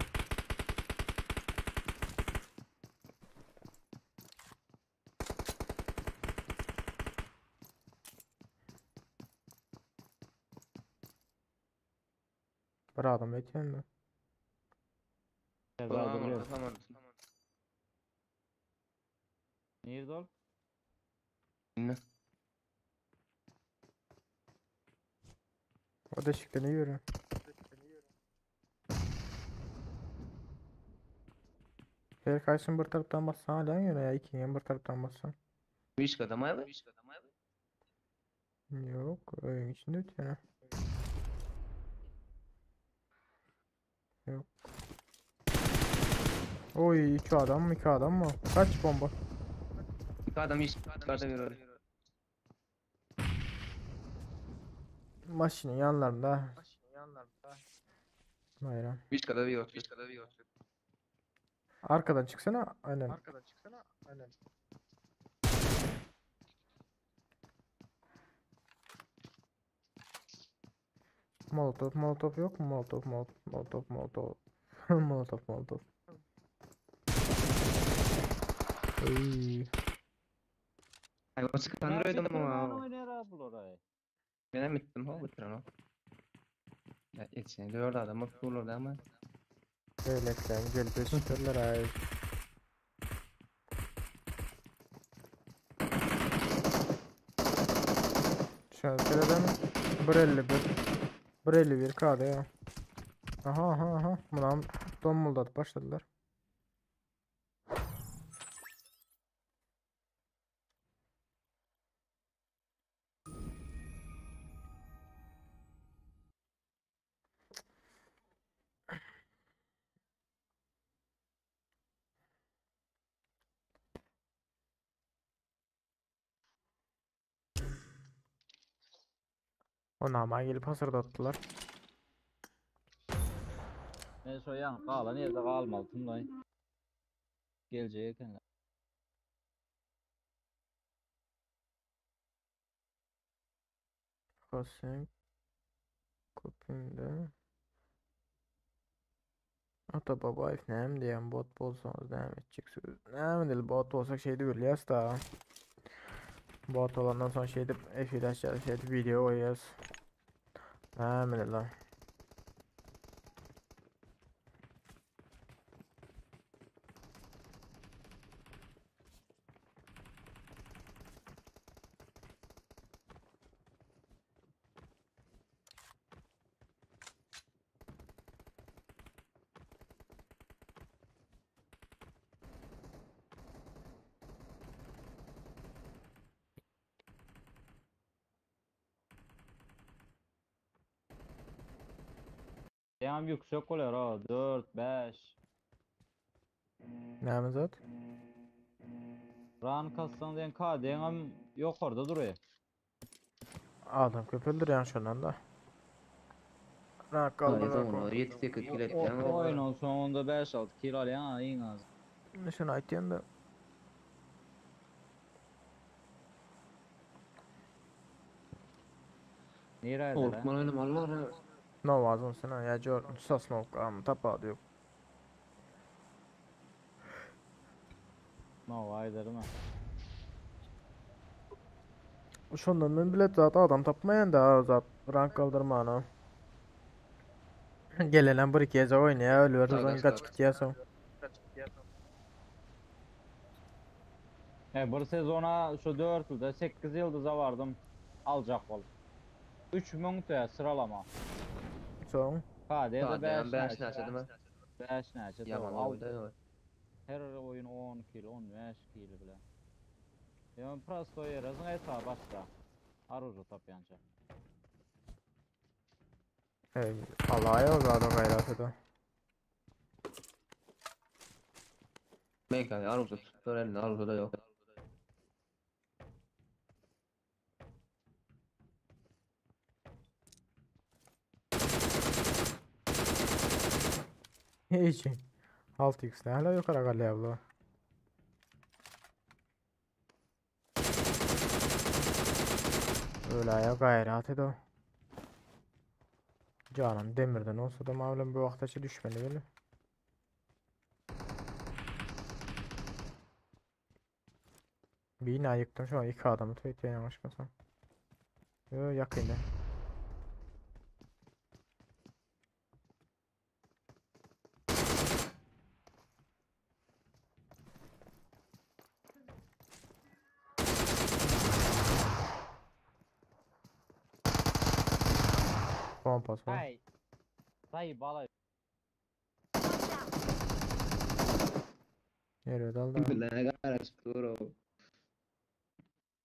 Bir adam etýän mi? Tamam tamam. Nirde ol? Ne? O da şıkkını yürü. Her kaysın bir taraftan bassan hala yöne ya ikinin bir taraftan bassan. Üç kadam abi. Yok oyun içinde ötüyor. Yok. Oy iki adam mı iki adam mı? Kaç bomba? İki adam iş çıkardı bir oraya. Maşının yanlarında. Bayram. Üç kadar bir yok. Üç kadar bir yok. Arkadan çıksana. Aynen. Arkadan çıksana. Aynen. Molotov, molotov yok mu? Molotov, molotov, molotov, molotov. Molotov, molotov. Ey. Ay o sıkandırıyordum ama. Oýnaýar ha bular ay. Ben hem bittim ha bitiren o. Ya içine dört adam bak dururdu ama. Öyle gelip üstürler ay. Şu an sıradan 1.51 1.51 KD ya. Aha aha aha. Bunam dommuldatıp başladılar. Onama gelip hasırdattılar. Men şo ýan galan ýerde galmaly tümlaý. Geljek eken. Kasım Kopinde Ata Babayev näme diýen bot bolsaňyz näme etjek söz. Näme diýeli bot bolsak şey bilýäs da. Bot olandan soň şey edip efir açýar, şey edip video goýýas. Näme diýeli? Ýam yüksek bolýar ha 4 5. Näme zat? Ran kassan diýen KD-ňem ýokarda durýar. Adam köpeldir ýa şondan da. Rank kaldı Ay rank onu oldu. 7 8 kilo O ettim. oýnuň soňunda 5-6 kill alýan ha iň az. Şunu aýtýan da. Nirede? Korkma oynamalılar. Novazon sana ya jor Sosnovka mı tapady yok. No, aýdarym. Şondan men bilet zat adam tapmayan da zat rank kaldırmana. Gelenen bir iki gece oynaya ölüyor Tabii, zaten tabii. kaç gitýär soň. E, bir sezona şu 4 ýylda 8 ýyldyza vardım. Alacak bol. 3000 te sıralama. Soň KD'de KD'den 5 5 näçe değil mi? 5 näçe. Yaman Al, oldu. her oyun 10 kilo, 15 kilo bile. Yani prosto ýere hesap başla. Aruju tapýança. Ey, Allah'a o zat o gayrat edi. Ben kan Arzu tuttu elini Arzu da yok. Hiç. 6x ne hala yukarı galýar bu. Öyle ya gayrat edi. Canım demirden olsa da mavlum bu vaqtaça düşmeli böyle. Bina yıktım şu an iki adamı tüytüye yanaşmasam. Yo yakın da. Pompa var. Hey. Say balay. Watch out! Nereye daldı? Ne kadar dur o.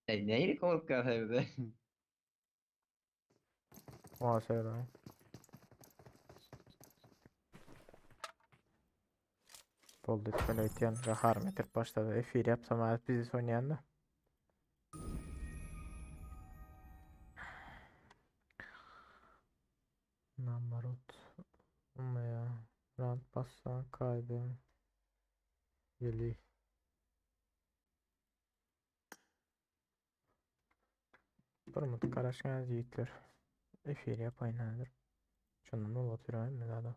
Ey neyi korkuyor evde? Muhasebe. Boldy etmeli öýtýän gaharym getirip başlady. Efir yapsam az bizi oýnaýan da. Namarot. Ya. Rant bassa kaydı. Yeli. Bir mut garaşýan ýigitler. Efir yapaýyn häzir. Şondan bolup oturan mi zada?